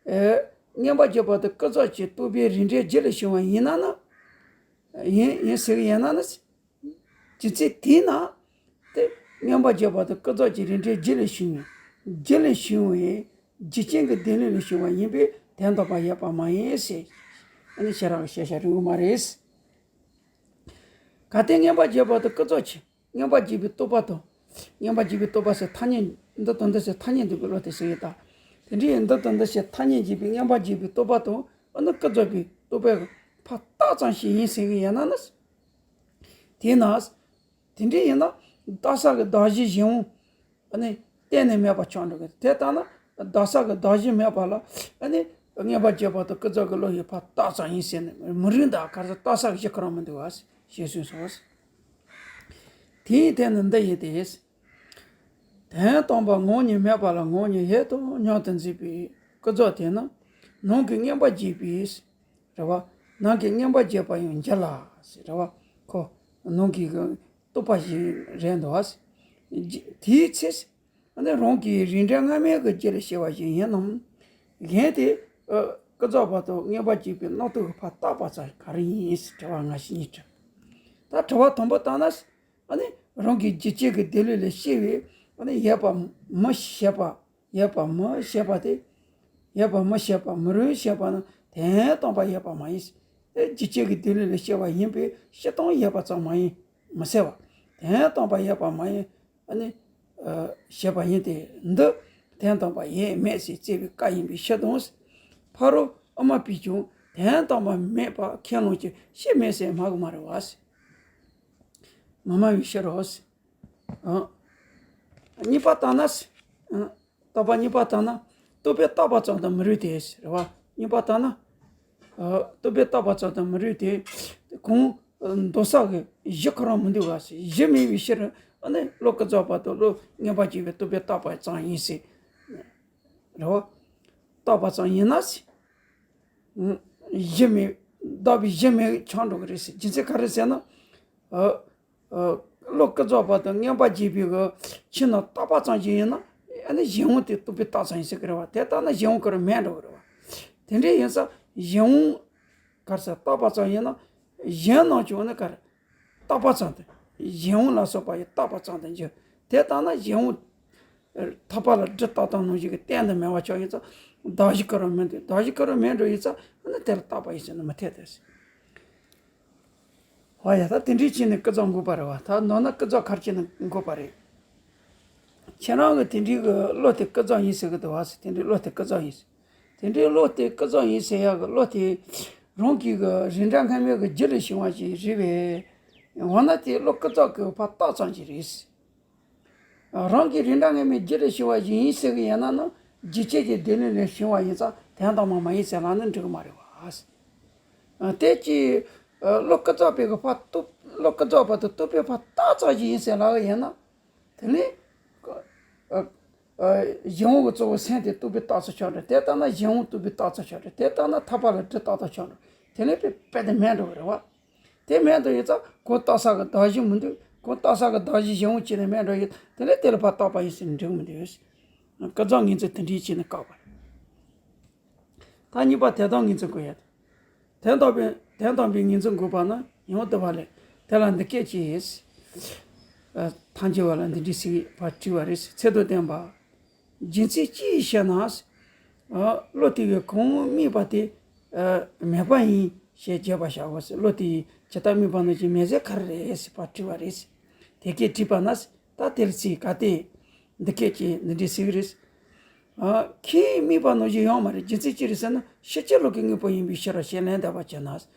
ཨེ། མངོན་པར་བརྗོད་པ་དང་ཀུན་རྫོབ་ཀྱི་རྟོག་པའི་རིགས་འགྲེའི་རྒྱུ་ལས་བྱུང་བ་ཡིན་ན་ནི། ཡིན་ཡིན་ཟེར་གྱི་ཡོད་ན་ནི། རྒྱུ་མཚན་དེས་ན། དེ་མངོན་པར་བརྗོད་པ་དང་ཀུན་རྫོབ་ཀྱི་རིགས་འགྲེའི་རྒྱུ་ལས་བྱུང་བའི། རྒྱུ་ལས་བྱུང་བའི་རྒྱུ་རྐྱེན་གྱི་ལྡན་ལུགས་ལས་བྱུང་བ་ཡིན་པས་དོན་དམ་པར་ཡོད་པ་མ་ཡིན་ཟེར། ཨ་ནི་ཁྱེད་རང་གི་བཤད་བྱ་རིང་པོ་མ་རེད། གལ་ཏེ་མངོན་པར་བརྗོད་པ་དང་ཀུན་རྫོབ་ཀྱི། མངོན་པར་བརྗོད་པའི་རྟོག་པ་དང་། མངོན་པར་བརྗོད་པའི་རྟོག་པ་ཟེར་ཐ་སྙད་འདི་དང་འདི་ཟེར་ཐ་སྙད་འདོགས་པའི་བློ་དེ་ཟེར་ཡོད་ད། དེ་འདྲའི་འདི་དང་འདི་ཟེར་ཐ་སྙད་འབྱེད་པའི་མངོན་པར་བརྗོད་པའི་རྟོག་པ་དང་། ཨ་ནི་ཀུན་རྫོབ་པའི་རྟོག་པའི་ཕར་བཏགས་ཙམ་ཞིག་ཡིན་ཟེར་གྱི་ཡོད་ན་ནི། དེས་ན། དེ་འདྲ་ཡིན་ན་བཏགས་ས་གི་གདགས་གཞི་གཞན་དབང་། ཨ་ནི་གཏན་ནས་མེད་པ་ཆགས་འགྲོ་གི། དེ་ལྟར་ན་བཏགས་ས་གི་གདགས་གཞི་མེད་པ་ལ། ཨ་ནི་མངོན་པར་བརྗོད་པ་དང་ཀུན་རྫོབ་ཀྱི་བློ་ཡིས་ཕར་བཏགས་ཙམ་ཡིན་ཟེར་ནས་མི་རུང་། ད་ག་རེ་ཟེར་བཏགས་ས་གི་གཞི་ཁོ་རང་མི་འདུག་བ། ཞེས་གསུངས་སོ། དེའི་དོན་ནི་འདི་ཡིན་ཏེ། དོན་དམ་པར་ངོ་བོ་ཉིད་མེད་པ་ལ་ངོ་བོ་ཉིད་ཡོད་དོ་སྙམ་དུ་འཛིན་པའི་ཀུན་རྫོབ་དེ་ནི་ནང་གི་མངོན་པར་བརྗོད་པའི། རེད་བ། ནང་གི་མངོན་པར་བརྗོད་པ་ཡང་འགྱུར་ལ། རེད་བ། ཁོ་ནང་གི་རྟོག་པ་ཞིག་རེད་འདུག་བ། དེའི་ཚེ། ཨ་ནི་རང་གི་རིགས་འགྲེ་སྔ་མའི་གི་རྒྱུ་ལས་སྐྱེ་བ་ཞིག་ཡིན་ནམ། གཞན་དེ། ཨ། ཀུན་རྫོབ་པ་དང་མངོན་པར་བརྗོད་པའི་རྣམ་རྟོག་གི་ཕར་བཏགས་པ་ཙམ་ག་རེ་ཡིན་ཟེར་དྲི་བ་སྔ་ཕྱི་གཉིས་དྲི། ད་དྲི་བ་དང་པོ་བཏང་ན། ཨ་ནི་རང་གི་རྒྱུ་རྐྱེན་གྱི་ལྡན་ལུགས་ལས་སྐྱེ་བའི། ཨ་ནི་ཡོད་པ་མི་བྱེད་པ། ཡོད་པ་མི་བྱེད་པ་དེ། ཡོད་པ་མི་བྱེད་པ་མི་རུང་བྱེད་པ་ནི་དོན་དམ་པར་ཡོད་པ་མ་ཡིན། དེ་རྒྱུ་རྐྱེན་གྱི་ལྡན་ལུགས་ལས་སྐྱེ་བ་ཡིན་པས་སྤྱིར་བཏང་ཡོད་པ་ཙམ་མ་ཡིན། མི་ཟེར་བ། དོན་དམ་པར་ཡོད་པ་མ་ཡིན། ཨ་ནི། ཨ། བྱེད་པ་ཡིན་ཏེ། འདི་དོན་དམ་པར་ཡོད་མེད་ཅེས་དཔྱད་པའི་སྐབས་ཡིན་པའི་ཕྱིར་དང་། ཕ་རོལ་དབུ་མ་པས་ཀྱང་དོན་དམ་པར་མེད་པ་ཁས་ལེན་གྱི་ཕྱིར་མེད་ཟེར་སྨྲ་གི་མ་རེད་བ། མི་སྨྲ་བའི་ཕྱིར་རོ། ཨ། གཉིས་པ་ལྟར་ན། ཨ། རྟོག་པ་གཉིས་པ་ལྟར་ན། རྟོག་པས་བཏགས་པ་ཙམ་དུ་མི་རུང་སྟེ། རེད་བ། གཉིས་པ་ལྟར་ན། ཨ། རྟོག་པས་བཏགས་པ་ཙམ་དུ་མི་རུང་སྟེ། གང་འདོགས་ས་གི་གཞི་ཁོ་རང་མི་འདུག་ག། གཞི་མེད་པའི་ཕྱིར། ཨ་ནི་བློ་ཀུན་རྫོབ་པ་དང་བློ་མངོན་པར་བརྗོད་པའི་རྟོག་པས་བཏགས་པ་ཙམ་ཡིན་ཟེར། རེད་བ། བཏགས་པ་ཙམ་ཡིན་ན། གཞི་མེད། བཏགས་པའི་གཞི་མེད་ཆགས་འགྲོ་གི་རེད་ཟེར། རྒྱུ་མཚན་ག་རེ་ཟེར་ན། ཨ། ཨ། བློ་ཀུན་རྫོབ་པ་དང་མངོན་པར་བརྗོད་པའི་གི་ཕྱི་ནང་བཏགས་པ་ཙམ་ཞིག་ཡིན་ན། ཨ་ནི་གཞན་དབང་དེ་རྟོག་པས་བཏགས་ཙམ་ཡིན་ཟེར་གི་རེད་བ། དེ་ལྟར་ན་གཞན་དབང་ཁོ་རང་མེད་འགྲོ་གི་རེད་བ། དེ་འདྲ་ཡིན་ཙང་གཞན་དབང་ག་རེ་ཟེར། བཏགས་པ་ཙམ་ཡིན་ན། གཞན་རྣམས་ཀྱང་ནི་ག་རེ། བཏགས་པ་ཙམ་དུ། གཞན་དབང་ལ་སོགས་པ་ཡི་བཏགས་པ་ཙམ་དུ་འགྱུར། དེ་ལྟར་ན་གཞན་དབང་ཐག་པ་ལ་སྦྲུལ་བཏགས་སྟངས་ནང་བཞིན་གྱི་གཏན་དུ་མེད་པ་ཆགས་ཡིན་ཙང་གདགས་གཞི་ཁོ་རང་མི་འདུག། གདགས་གཞི་ཁོ་རང་མེད་འགྲོ་ཡིན་ཙང་ཨ་ནི་དེ་ལ་བཏགས་པ་ཡིན་ཟེར་ན་མི་འཐད་དེ། ཧོ་ཡ། ད་དེ་འདྲའི་ཕྱིར་ནི་ཀུན་རྫོབ་འགོག་པ་རེད་བ། ད་ནང་ན་ཀུན་རྫོབ་ཁར་ཕྱིར་ནི་འགོག་པ་རེད། ཁྱེད་རང་གི་དེ་འདྲའི་གི་བློ་དེ་ཀུན་རྫོབ་ཡིན་ཟེར་གི་འདུག་བ་ཟེར། དེ་འདྲའི་བློ་དེ་ཀུན་རྫོབ་ཡིན་ཟེར། དེ་འདྲའི་བློ་དེ་ཀུན་རྫོབ་ཡིན་ཟེར་ཡག་གི་བློ་དེ་རང་གི་གི་རིགས་འདྲ་སྔ་མའི་གི་རྒྱུ་ལས་བྱུང་བ་ཞིག་རེད་པས། འོ་ན་དེ་བློ་ཀུན་རྫོབ་ཀྱི་ཕར་བཏགས་ཙམ་ཞིག་རེད། རང་གི་རིགས་འདྲ་སྔ་མའི་རྒྱུ་ལས་བྱུང་བ་ཞིག་ཡིན་ཟེར་གི་ཡིན་ན་ནི་རྒྱུ་རྐྱེན་གྱི་ལྡན་ལུགས་ལས་བྱུང་བ་ཡིན་ཙང་དོན་དམ་པར་མ་ཡིན་ཟེར་ལབ་ན་འགྲིག་གི་མ་རེད་བ། དེ་ཅི། བློ་ཀུན་རྫོབ་པའི་གི་ཕར་རྟོག། བློ་ཀུན་རྫོབ་པ་དང་རྟོག་པས་ཕར་བཏགས་ཙམ་ཞིག་ཡིན་ཟེར་ལབ་གི་ཡིན་ན། དེ་ནི། ཨ། ཨ། གཞན་དབང་གི་གཙོ་བོ་སེམས་དེ་རྟོག་པས་བཏགས་ཙམ་ཆགས་འགྲོ། དེ་ལྟར་ན་གཞན་དབང་རྟོག་པས་བཏགས་ཙམ་ཆགས་འགྲོ། དེ་ལྟར་ན་ཐག་པ་ལ་སྦྲུལ་བཏགས་ཙམ་ཆགས་འགྲོ། དེ་ནི་དཔེ་དཔེ་དེ་མེད་འགྲོ་གི་རེད་བ། དེ་མེད་དུ་ཡོད་ཙང་གང་བཏགས་ས་གི་གདགས་གཞི་མི་འདུག། གང་བཏགས་ས་གི་གདགས་གཞི་གཞན་དབང་ཅི་ནས་མེད་འགྲོ་ཡོད། དེ་ནི་དེ་ལ་ཕར་བཏགས་པ་ཡིན་ཟེར་འགྲིག་མི་འདུག། ཀུན་རྫོབ་ངོས་འཛིན་དེ་འདྲའི་ཆེད་ནས་བཀག་པ་རེད། ད་གཉིས་པ་དོན་དམ་ངོས་འཛིན་དགོས་ཡ། དོན་དམ་པའི་དོན་དམ་པའི་ངོས་འཛིན་དགོས་པ་ན་ཡང་དུ་བ་ལས། དེ་ལ་འདི་སྐད་ཅེས། ཐམས་ཅད་པ་ལ་འདི་འདྲའི་ཞིག་ཕར་དྲིས་པ་རེད། ཚེ་དང་ལྡན་པ། རྒྱུ་མཚན་ཅི་ཡིས་ཞེ་ན། བློ་དེ་གིས་གང་དམིགས་པ་དེ་མེད་པ་ཡིན་ཞེས་བརྗོད་པར་བྱའོ་ཟེར། བློ་དེ་ཡིས་ཇི་ལྟར་དམིགས་པ་ནང་བཞིན་མེད་ཟེར་ག་རེ་རེད་ཟེར་ཕར་དྲིས་པ་རེད། དེ་སྐད་དྲིས་པ་ན། ད་དེར་ཚིག་ག་སྟེ། འདི་སྐད་ཅེས་འདི་འདྲའི་ཞིག་རེད། ཁྱེད་དམིགས་པ་ནང་བཞིན་ཡོད་མ་རེད། རྒྱུ་མཚན་ཅི་རེད་ཟེར་ན་ཕྱིན་ཅི་ལོག་གི་དངོས་པོ་ཡིན་པའི་ཕྱིར་རོ་ཞེས་ལན་འདེབས་པ་བྱས་ན།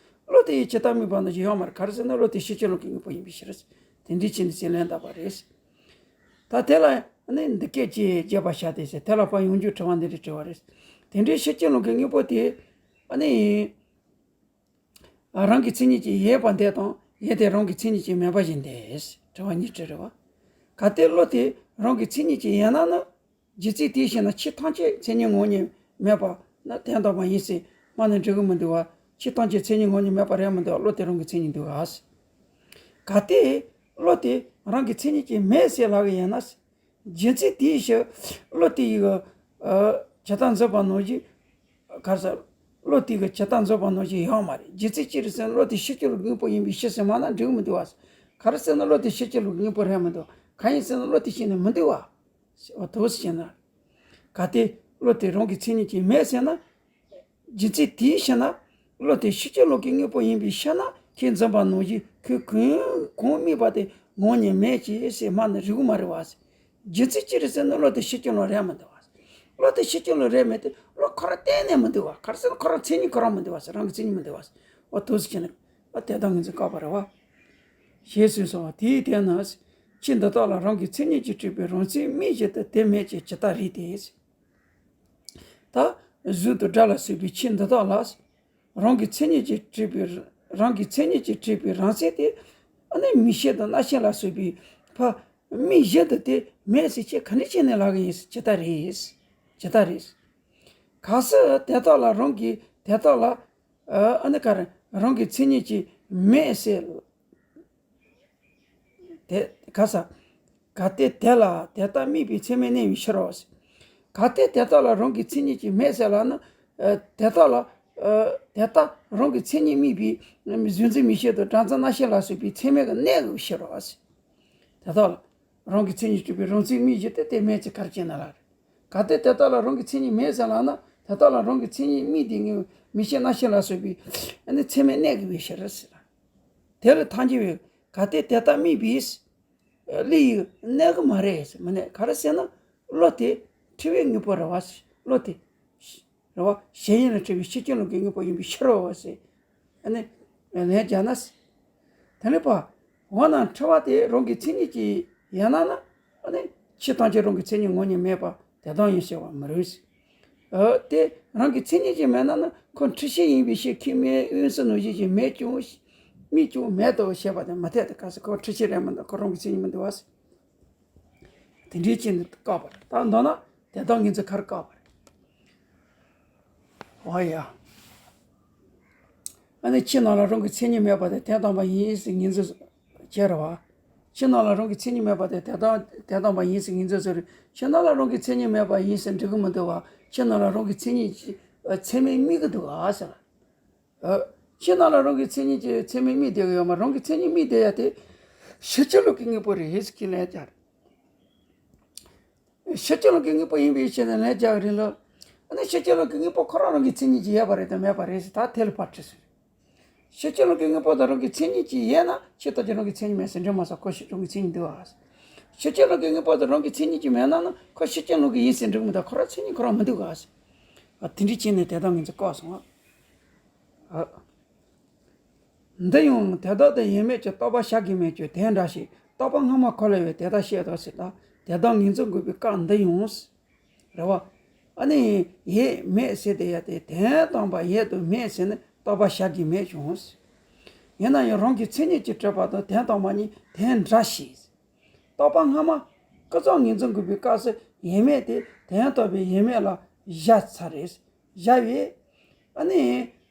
བློ་དེ་ཡིས་ཇི་ལྟར་དམིགས་པ་ནང་བཞིན་ཡོད་མ་རེད། ག་རེ་ཟེར་ན་བློ་དེ་ཕྱིན་ཅི་ལོག་གི་དངོས་པོ་ཡིན་པའི་ཕྱིར། དེ་འདྲའི་ཕྱིར་ཞེས་ལན་འདེབས་པ་རེད། ད་དེ་ལ་ནི་འདི་སྐད་ཅེས་བརྗོད་པར་བྱ་སྟེ་ཟེར། དེ་ལ་ཕར་ཡང་བསྐྱར་དྲི་བ་འདི་འདྲ་དྲི་བ་རེད། དེ་འདྲའི་ཕྱིན་ཅི་ལོག་གི་དངོས་པོ་དེ་ནི། རང་གི་མཚན་ཉིད་ཀྱིས་ཡོད་པ་འདོད་དང་ཡོད་དེ་རང་གི་མཚན་ཉིད་ཀྱིས་མེད་པ་བཞིན་ཏེ། དྲི་བ་གཉིས་དྲི་རེད་བ། གལ་ཏེ་བློ་དེ་རང་གི་མཚན་ཉིད་ཀྱིས་ཡིན་ན་ནི། རྒྱུ་མཚན་དེའི་ཕྱིར་ན་ཆོས་ཐམས་ཅད་མཚན་ཉིད་ངོ་བོ་ཉིད་མེད་པ་ནི་དོན་དམ་པ་ཡིན་ཟེར་སྨྲ་ན་འགྲིག་གི་མི་འདུག་བ། ཆོས་ཐམས་ཅད་མཚན་ཉིད་ངོ་བོ་ཉིད་མེད་པ་རེད་མི་འདུག་བློ་དེ་རང་གི་མཚན་ཉིད་འདུག་ག་གལ་ཏེ་བློ་དེ་རང་གི་མཚན་ཉིད་ཀྱིས་མེད་ཟེར་ལབ་ཀྱི་ཡིན་ན། རྒྱུ་མཚན་དེའི་ཕྱིར་བློ་དེ་ཡི་གི་ཨ་ཇི་ལྟར་འཛིན་པ་ནང་བཞིན། ག་རེ་ཟེར། བློ་དེ་གི་ཇི་ལྟར་འཛིན་པ་ནང་བཞིན་ཡོད་མ་རེད། རྒྱུ་མཚན་ཅི་རེད་ཟེར་ན་བློ་དེ་ཤེས་བྱ་ལ་དངོས་པོ་ཡིན་པའི་ཕྱིར་ཟེར་སྨྲ་ན་འགྲིག་གི་མི་འདུག་བ། ག་རེ་ཟེར་ན་བློ་དེ་ཤེས་བྱ་ལ་དངོས་པོ་རེད་མི་འདུག་གང་ཡིན་ཟེར་ན་བློ་དེ་ཤེས་ནས་མི་འདུག་བ། འོ་དོ་ཟེར་ན། གལ་ཏེ་བློ་དེ་རང་གི་མཚན་ཉིད་ཀྱིས་མེད་ཟེར་ན། རྒྱུ་མཚན་དེའི་ཕྱིར་ན། བློ་དེ་ཤེས་བྱ་ལ་གི་དངོས་པོ་ཡིན་པའི་ཕྱིར་ན་ཁོས་འཛིན་པ་ནང་བཞིན་ཁོས་གང་གང་དམིགས་པ་དེ་ངོ་བོ་ཉིད་མེད་ཅེས་ཟེར་སྨྲ་ན་འགྲིག་གི་མ་རེད་བ། རྒྱུ་མཚན་ཅི་རེད་ཟེར་ན་བློ་དེ་ཤེས་བྱ་ལ་རེད་མི་འདུག་བ། བློ་དེ་ཤེས་བྱ་ལ་རེད་མེད་དེ་བློ་ཁོ་རང་གཏན་ནས་མི་འདུག་བ། ག་རེ་ཟེར་ན་ཁོ་རང་མཚན་ཉིད་ཁོ་རང་མི་འདུག་བ། རང་གི་མཚན་ཉིད་མི་འདུག་བ། འོ་དོ་ཟེར་ན། འོ་དེ་དག་ངོས་འཛིན་བཀག་པ་རེད་བ། ཞེས་གསུངས་སོ། དེའི་དོན་ནི། ཆོས་འདི་དག་ལ་རང་གི་མཚན་ཉིད་ཀྱིས་གྲུབ་པའི་རང་མཚན་དམིགས་བཞིན་དུ་དེ་མེད་ཅེས་ཇི་ལྟར་རིགས་ཏེ། ད་གཟུགས་དང་སྒྲ་ལ་སོགས་པའི་ཆོས་འདི་དག་ལ། རང་གི་མཚན་ཉིད་ཀྱིས་གྲུབ་པའི་རང་གི་མཚན་ཉིད་ཀྱིས་གྲུབ་པའི་རང་མཚན་དེ། ཨ་ནི་མིག་ཤེས་དང་རྣ་ཤེས་ལ་སོགས་པའི་ཕ། དམིགས་བཞིན་དུ་དེ་མེད་ཟེར་ཁྱེད་ག་འདྲ་བྱས་ནས་ལབ་ཀྱི་ཡིན་ཟེར། ཇི་ལྟར་རེད། ཇི་ལྟར་རེད། གལ་སྲིད་དེ་དག་ལ་རང་གི་དེ་དག་ལ། ཨ་ནི་ག་རེ་རང་གི་མཚན་ཉིད་ཀྱིས་མེད་ཟེར། དེ་ག་ས། གལ་ཏེ་དེ་ལ་དེ་ལྟར་དམིགས་པའི་ཚད་མས་གནས་པའི་ཕྱིར་རོ། གལ་ཏེ་དེ་དག་ལ་རང་གི་མཚན་ཉིད་ཀྱིས་མེད་ཟེར་ལབ་ན། ཨ་དེ་དག་ལ། ཨ་དེ་ལྟར་རང་གི་མཚན་ཉིད་དམིགས་པའི་གཟུང་འཛིན་མིག་ཤེས་དང་སྒྲ་འཛིན་རྣ་ཤེས་ལ་སོགས་པའི་ཚད་མས་ཀྱིས་གནས་པའི་ཕྱིར་རོ། དེ་དག་ལ་རང་གི་མཚན་ཉིད་གྲུབ་པའི་རང་མཚན་དམིགས་བཞིན་དུ་དེ་མེད་ཅེས་ག་རེ་བྱས་ན་ལབ་རེད། གལ་ཏེ་དེ་དག་ལ་རང་གི་མཚན་ཉིད་མེད་ཟེར་ལབ་ན་དེ་དག་ལ་རང་གི་མཚན་ཉིད་དམིགས་ཏེ་ངེས་པའི་མིག་ཤེས་རྣ་ཤེས་ལ་སོགས་པའི་ཨ་ནི་ཚད་མས་གནས་དགོས་པའི་ཕྱིར་ཟེར། དེ་ལ་ཐལ་འགྱུར་བས་གལ་ཏེ་དེ་ལྟར་དམིགས་པའི་བློ་ཡིས་གནས་ཀྱི་མ་རེད་ཟེར། མི་གནས། ག་རེ་ཟེར་ན་བློ་དེ་འཁྲུལ་བའི་དངོས་པོ་རེད་བ་ཟེར། བློ་དེ་རེད་བ། གཞན་ཡིད་ལ་འཁྲུལ་བའི་ཤེས་བྱ་ལ་གི་དངོས་པོ་ཡིན་པའི་ཕྱིར་རོ་ཟེར། ཨ་ནི་ལན་རྒྱག་ན། དེ་ནི་པ། འོ་ན་འཁྲུལ་བ་དེ་རང་གི་མཚན་ཉིད་ཀྱིས་ཡིན་ན་ན། ཨ་ནི་ཆོས་ཐམས་ཅད་རང་གི་མཚན་ཉིད་ངོ་བོ་ཉིད་མེད་པ་དེ་དག་ཡིན་ཟེར་བ་མི་རུང་། ཨ་དེ་རང་གི་མཚན་ཉིད་ཀྱིས་མེད་ན་ན་ཁོ་འཁྲུལ་ཤེས་ཡིན་པའི་ཕྱིར་ཁྱོད་མེད་ཡུན་སུ་ནང་བཞིན་གྱི་མེད་ཀྱང་དམིགས་ཀྱང་མེད་དོ་ཞེས་པ་དེ་མི་འཐད་དེ། གལ་སྲིད་ཁོ་འཁྲུལ་ཤེས་རེད་མི་འདུག་ཁོ་རང་གི་མཚན་ཉིད་མི་འདུག་བ་ཟེར། དེ་འདྲའི་ཅན་དུ་བཀག་པ་རེད། ད་མདོར་ན་དེ་དག་ངོས་འཛིན་ག་རེ་བཀག་པ་རེད། འོ་ཡ། ཨ་ནི་ཆོས་རྣམས་ལ་རང་གི་མཚན་ཉིད་མེད་པ་དེ་དོན་དམ་པ་ཡིན་ཟེར་ངོས་འཛིན་བྱེད་རེད་བ། ཆོས་རྣམས་ལ་རང་གི་མཚན་ཉིད་མེད་པ་དེ་དོན་དམ་དོན་དམ་པ་ཡིན་ཟེར་ངོས་འཛིན་བཟོ་རེད། ཆོས་རྣམས་ལ་རང་གི་མཚན་ཉིད་མེད་པ་ཡིན་ཟེར་འགྲིག་གི་མི་འདུག་བ། ཆོས་རྣམས་ལ་རང་གི་མཚན་ཉིད་ཀྱི་ཚད་མས་དམིགས་ཀྱི་འདུག་ག་ཟེར། ཨ། ཆོས་རྣམས་ལ་རང་གི་མཚན་ཉིད་ཀྱི་ཚད་མས་དམིགས་བསྡད་ཀྱི་ཡོད་མ། རང་གི་མཚན་ཉིད་དམིགས་བསྡད་ཡ་དེ་ཤེས་བྱ་ལ་གི་དངོས་པོ་རེད་ཟེར་གྱི་ལན་རྒྱག་རེད། ཤེས་བྱ་ལ་གི་དངོས་པོ་ཡིན་པའི་ཕྱིར་ན་ལན་རྒྱག་རེད་ལ། ཨ་ནི་ཤེས་བྱ་ལ་གི་དངོས་པོ་ཁོ་རང་རང་གི་མཚན་ཉིད་ཀྱིས་ཡོད་པ་རེད་དམ་མེད་པ་རེད་ཟེར་ད་དེ་ལ་ཕར་དྲིས་ཟེར། ཤེས་བྱ་ལ་གི་དངོས་པོ་དེ་རང་གི་མཚན་ཉིད་ཀྱིས་ཡོད་ན་ཆོས་ཐམས་ཅད་རང་གི་མཚན་ཉིད་མེད་ཟེར་འགྲིག་མ་སོང་། ཁོ་ཤེས་རང་གི་མཚན་ཉིད་འདུག་ག་ཟེར། ཤེས་བྱ་ལ་གི་དངོས་པོ་དེ་རང་གི་མཚན་ཉིད་ཀྱིས་མེད་ན་ན་ཁོ་ཤེས་བྱ་ལ་གི་ཡིན་ཟེར་འགྲིག་མི་འདུག་ཁོ་རང་མཚན་ཉིད་ཁོ་རང་མི་འདུག་ག་ཟེར། ཨ་དེ་འདྲའི་ཅན་ནས་དེ་དག་ངོས་འཛིན་བཀག་སོང་ཨ། འདི་ཡང་དེ་དག་ཏུ་ཡོད་མེད་ཀྱི་རྟོག་པ་བྱ་དགོས་མེད་ཀྱང་དེ་འདྲ་ཞིག་རྟོག་པ་སྔ་མ་ཁོ་ལ་ཡོད་དེ་ལྟར་བཤད་དོ་ཟེར་ད། དེ་དག་ངོས་འཛིན་དགོས་པའི་སྐབས་འདི་ཡང་། རེད་བ། ཨ་ནི་ཡོད་མེད་ཟེར་དེ་ཡ་དེ་དོན་དམ་པར་ཡོད་དང་མེད་ཟེར་ནས་རྟོག་པ་བྱ་དགོས་མེད་ཀྱང་། ཡིན་ན་ཡང་རང་གི་མཚན་ཉིད་ཀྱིས་གྲུབ་པ་དང་དོན་དམ་པ་གཉིས་དེ་འདྲ་ཞིག་རྟོག་པ་སྔ་མ་ཀུན་རྫོབ་ངོས་འཛིན་དགོས་པའི་སྐབས་སུ་ཡོད་མེད་དེ་དོན་དམ་པའི་ཡོད་མེད་ལ་བཞག་ཚར་རེད། བཞག་ཡོད། ཨ་ནི།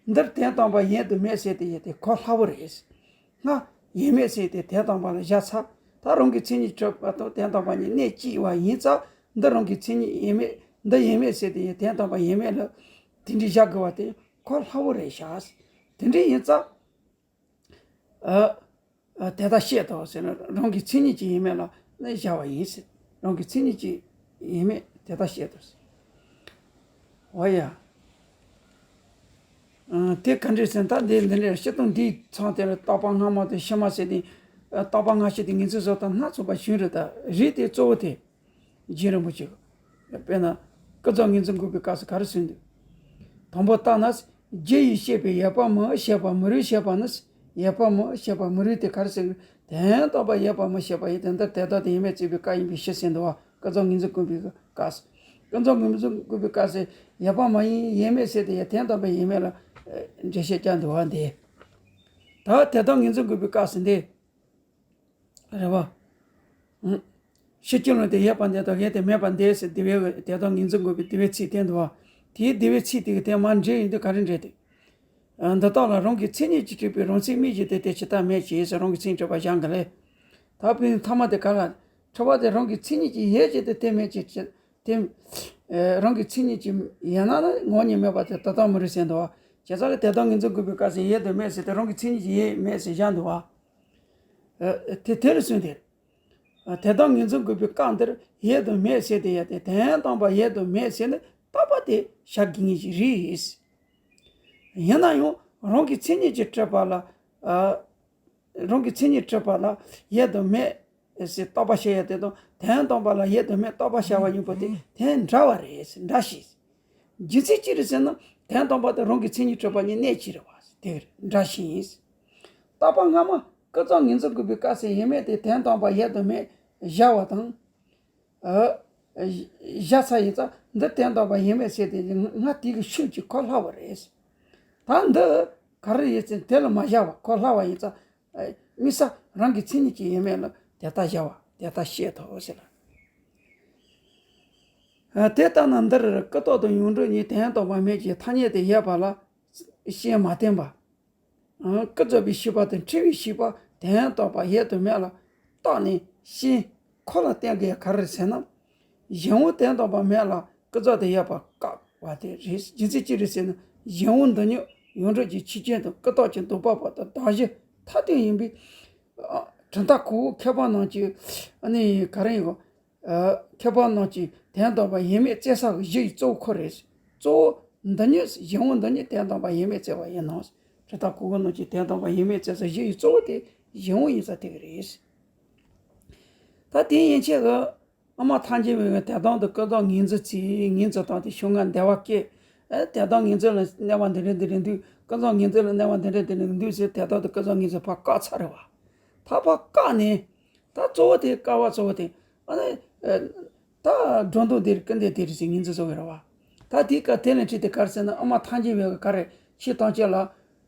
འདིར་དོན་དམ་པ་ཡོད་དང་མེད་ཟེར་དེ་ཡོད་དེ་གོ་སླ་པོ་རེད། སྔ། ཡོད་མེད་ཟེར་དེ་དོན་དམ་པ་ལ་བཞག་ཚར། ད་རང་གི་མཚན་ཉིད་གྲུབ་པ་དང་དོན་དམ་པ་གཉིས་གནས་གཅིག་པ་ཡིན་ཙང་། འདི་རང་གི་མཚན་ཉིད་ཡོད་མེད། འདི་ཡོད་མེད་ཟེར་དེ་ཡོད་དོན་དམ་པ་ཡོད་མེད་ལ། དེ་འདྲའི་བཞག་དགོས་པ་དེ་གོ་སླ་པོ་རེད་ཤག་དེ་འདྲའི་ཡིན་ཙང་། ཨ། ཨ། དེ་ལྟར་བཤད་དོ་ཟེར་ན་རང་གི་མཚན་ཉིད་ཀྱི་ཡོད་མེད་ལ་ནི་བཞག་པ་ཡིན་ཟེར། རང་གི་མཚན་ཉིད་ཀྱི་ཡོད་མེད་དེ་ལྟར་བཤད་དོ་ཟེར། འོ་ཡ། ཨ། དེ་ག་འདྲས་ཟེར་ན་ད་འདི་འདི་འདྲས་སྤྱིར་བཏང་འདིའི་མཚམས་དེ་ལ་རྟོག་པ་སྔ་མ་དང་ཕྱི་མ་ཟེར་ཏེ། ཨ། རྟོག་པ་སྔ་ཕྱི་དེ་ངོས་འཛིན་བཟོ་སྟངས་སྣ་ཚོགས་པ་བྱུང་རེད་ད། རིགས་དེ་གཙོ་བོ་དེ། རྗེ་རིན་པོ་ཆེ། དཔེར་ན། ཀུན་རྫོབ་ངོས་འཛིན་དགོས་པའི་སྐབས་སུ་ག་རེ་གསུངས་འདུག་དང་པོ་ལྟར་ན། རྒྱུ་ཡིས་བཤད་པའི་ཡོད་པ་མིན་བཤད་པ་མི་རུང་བཤད་པ་ནི། ཡོད་པ་མིན་བཤད་པ་མི་རུང་དེ་ག་རེ་ཟེར། དོན་དམ་པར་ཡོད་པ་མིན་བཤད་པ་ཡིན་ཏེ་འདིར་དེ་དག་དུ་ཡོད་མེད་བརྩིས་པའི་སྐབས་ཡིན་པའི་ཕྱིར་ཟེར་འདུག་བ། ཀུན་རྫོབ་ངོས་འཛིན་དགོས་པའི་སྐབས་སུ། ཀུན་རྫོབ་ངོས་འཛིན་དགོས་པའི་སྐབས་སུ་ཡོད་པ་མ་ཡིན་ཡོད་མེད་ཟེར་དེ་ཡང་དོན་དམ་པར་ཡོད་མེད་ལ། ཨ། འགྲེལ་བཤད་བརྒྱབ་འདུག་བ་འདི། ད་དེ་དག་ངོས་འཛིན་དགོས་པའི་སྐབས་སུ་འདི། རེད་བ། ཨང་། ཕྱི་སྐྱེ་ལོ་དེ་ཡོད་པ་འདི་དང་ཡོད་དེ་མེད་པ་འདས་ཟེར་དེ་བས་དེ་དག་ངོས་འཛིན་དགོས་པའི་དེ་བས་ཚིག་དེ་འདུག་བ། དེའི་དེ་བས་ཚིག་དེ་གི་དེ་མར་འགྲེལ་ཡིན་དུས་ག་རེ་འགྲེལ་དེ། འདི་དག་ལ་རང་གི་མཚན་ཉིད་ཀྱིས་གྲུབ་པའི་རང་མཚན་མིག་གཅིག་དེ་དེ་ཇི་ལྟར་མེད་ཅེས་ཟེར་རང་གི་མཚན་གྲུབ་པ་བཞག་གི་ལས། ད་དཔེར་ན་ཐ་མ་དེ་ག་ལ། འཁྲུལ་པ་དེ་རང་གི་མཚན་ཉིད་ཀྱིས་ཡོད་ཅེས་དེ་དེ་མེད་ཅེས་དེ། རང་གི་མཚན་ཉིད་ཀྱིས་ཡོད་ན་ནི་ངོ་བོ་ཉིད་མེད་པ་དེ་ལྟ་སྟངས་མི་རིགས་ཟེར་འདུག་བ། བྱས་ཙང་གི་དེ་དག་ངོས་འཛིན་དགོས་པའི་སྐབས་སུ་ཡོད་དང་མེད་ཟེར་དེ་རང་གི་མཚན་ཉིད་ཀྱིས་ཡོད་མེད་ཟེར་བཞག་འདུག་བ། དེ་དེ་ལ་གསུངས་ཏེ། དེ་དག་ངོས་འཛིན་དགོས་པའི་སྐབས་འདིར་ཡོད་དང་མེད་ཟེར་དེ་ཡང་དེ་དོན་དམ་པར་ཡོད་དང་མེད་ཟེར་ནས་རྟག་པ་དེ་བཞག་དགོས་ངེས་ཀྱི་རེད། ཡིན་ན་ཡང་རང་གི་མཚན་ཉིད་ཀྱིས་གྲུབ་པ་ལ། རང་གི་མཚན་ཉིད་གྲུབ་པ་ལ་ཡོད་དང་མེད་ཟེར་རྟག་པ་བཞག་ཡ་དེ་དང་དོན་དམ་པ་ལ་ཡོད་དང་མེད་རྟག་པ་བཞག་པ་གཉིས་པོ་དེ་དོན་འདྲ་བ་རེད་འདྲ་ཞིང་། རྒྱུ་མཚན་ཅི་རེད་ཟེར་ན་དོན་དམ་པ་དེ་རང་གི་མཚན་ཉིད་གྲུབ་པ་གཉིས་གནད་གཅིག་རེད་བ་དེ་འདྲ་ཞིང་། རྟག་པ་སྔ་མ་ཀུན་རྫོབ་ངོས་འཛིན་དགོས་པའི་སྐབས་སུ་ཡོད་མེད་དེ་དོན་དམ་པ་ཡོད་དང་མེད་བཞག་པ་དང་། ཨ། བཞག་ཚར་ཡིན་ཙང་འདི་དོན་དམ་པ་ཡོད་མེད་ཟེར་དེ་སྔ་དེ་གི་ཤུགས་ཀྱིས་གོ་སླ་བ་རེད། ད་འདི་ག་རེ་ཡོད་ཚེ་དེ་ལ་མ་བཞག་པ་གོ་སླ་བ་ཡིན་ཙང་། དམིགས་བསལ་རང་གི་མཚན་ཉིད་ཀྱིས་ཡོད་མེད་ལ་དེ་ལྟར་བཞག་པ་དེ་ལྟར་ཤེས་ཐུབ་ཟེར་ལ། དེ་ལྟ་ན་འདིར་ཀུན་རྟོག་དང་ཡོངས་གྲུབ་གཉིས་དོན་དམ་པ་མེད་ཅེས་ཐ་སྙད་དུ་ཡོད་པ་ལ་ཤེས་མ་བསྟན་པ། ཀུན་རྫོབ་པའི་ཤེས་པ་དང་འཁྲུལ་བའི་ཤེས་པ་དོན་དམ་པ་ཡོད་དང་མེད་ལ་བརྟགས་ནས་ཤེས་ཁོ་ལ་བརྟེན་དགོས་ག་རེ་ཟེར་ན། གཞན་དབང་དོན་དམ་པ་མེད་ལ་ཀུན་རྫོབ་ཏུ་ཡོད་པ་བཀག་པ་དེ་རེད། རྒྱུ་མཚན་ཅི་རེད་ཟེར་ན་གཞན་དབང་འདི་ཉིད་ཡོངས་གྲུབ་ཀྱི་ཆོས་ཅན་དང་ཀུན་རྟོག་གི་ལྡོག་པ་པོ་དང་གདགས་གཞི་མཐའ་དོན་ཡིན་པས། གྲུབ་མཐའ་གོང་འོག་མཁས་པ་རྣམས་ཀྱིས་ཨ་ནི་ག་རེ་ཡིན་གོ། མཁས་པ་རྣམས་ཀྱིས་དོན་དམ་པ་ཡོད་མེད་བཙལ་ས་གི་གཞི་ཡི་གཙོ་བོ་ཁོ་རེད། གཙོ་བོ་འདི་ཉིད་གཞན་དབང་འདི་ཉིད་དོན་དམ་པ་ཡོད་མེད་བཙལ་བ་ཡིན་ནོ། གྲུབ་མཐའ་གོང་འོག་རྣམས་ཀྱིས་དོན་དམ་པ་ཡོད་མེད་བཙལ་ས་གཞི་ཡི་གཙོ་བོ་དེ་གཞན་དབང་ཡིན་ས་དེ་ག་རེད། ད་དེ་ཡན་ཆད་གི་དབུ་མ་ཐལ་འགྱུར་བའི་དོན་དམ་དང་ཀུན་རྫོབ་ངོས་འཛིན་ཚིག་ངོས་འཛིན་སྟངས་དེ་ཤུགས་ལྔ་འདས་པ་སྐད། ཨེ་དོན་དམ་ངོས་འཛིན་ལ་གནས་པ་འདི་འདྲ་འདི་འདྲ་འདུག་ཀུན་རྫོབ་ངོས་འཛིན་ལ་གནས་པ་འདི་འདྲ་འདི་འདྲ་འདུག་ཟེར་དོན་དམ་དང་ཀུན་རྫོབ་ངོས་འཛིན་ཕར་བཀག་ཚར་རེད་བ། ད་ཕར་བཀག་ནས། ད་གཙོ་བོ་དེ་བཀག་པ་གཙོ་བོ་དེ། ཨ་ནི། ཨེ། ད་སྒྲོ་འདོགས་འདིར་སྐུར་འདེབས་དེ་རེད་ཟེར་ངོས་འཛིན་བཟོ་གི་རེད་བ། ད་དེའི་སྐབས་དེ་ལ་འཁྲིད་དེ་ག་རེ་ཟེར་ན་དབུ་མ་ཐལ་འགྱུར་བའི་ག་རེ་ཕྱི་ཐམས་ཅད་ལ།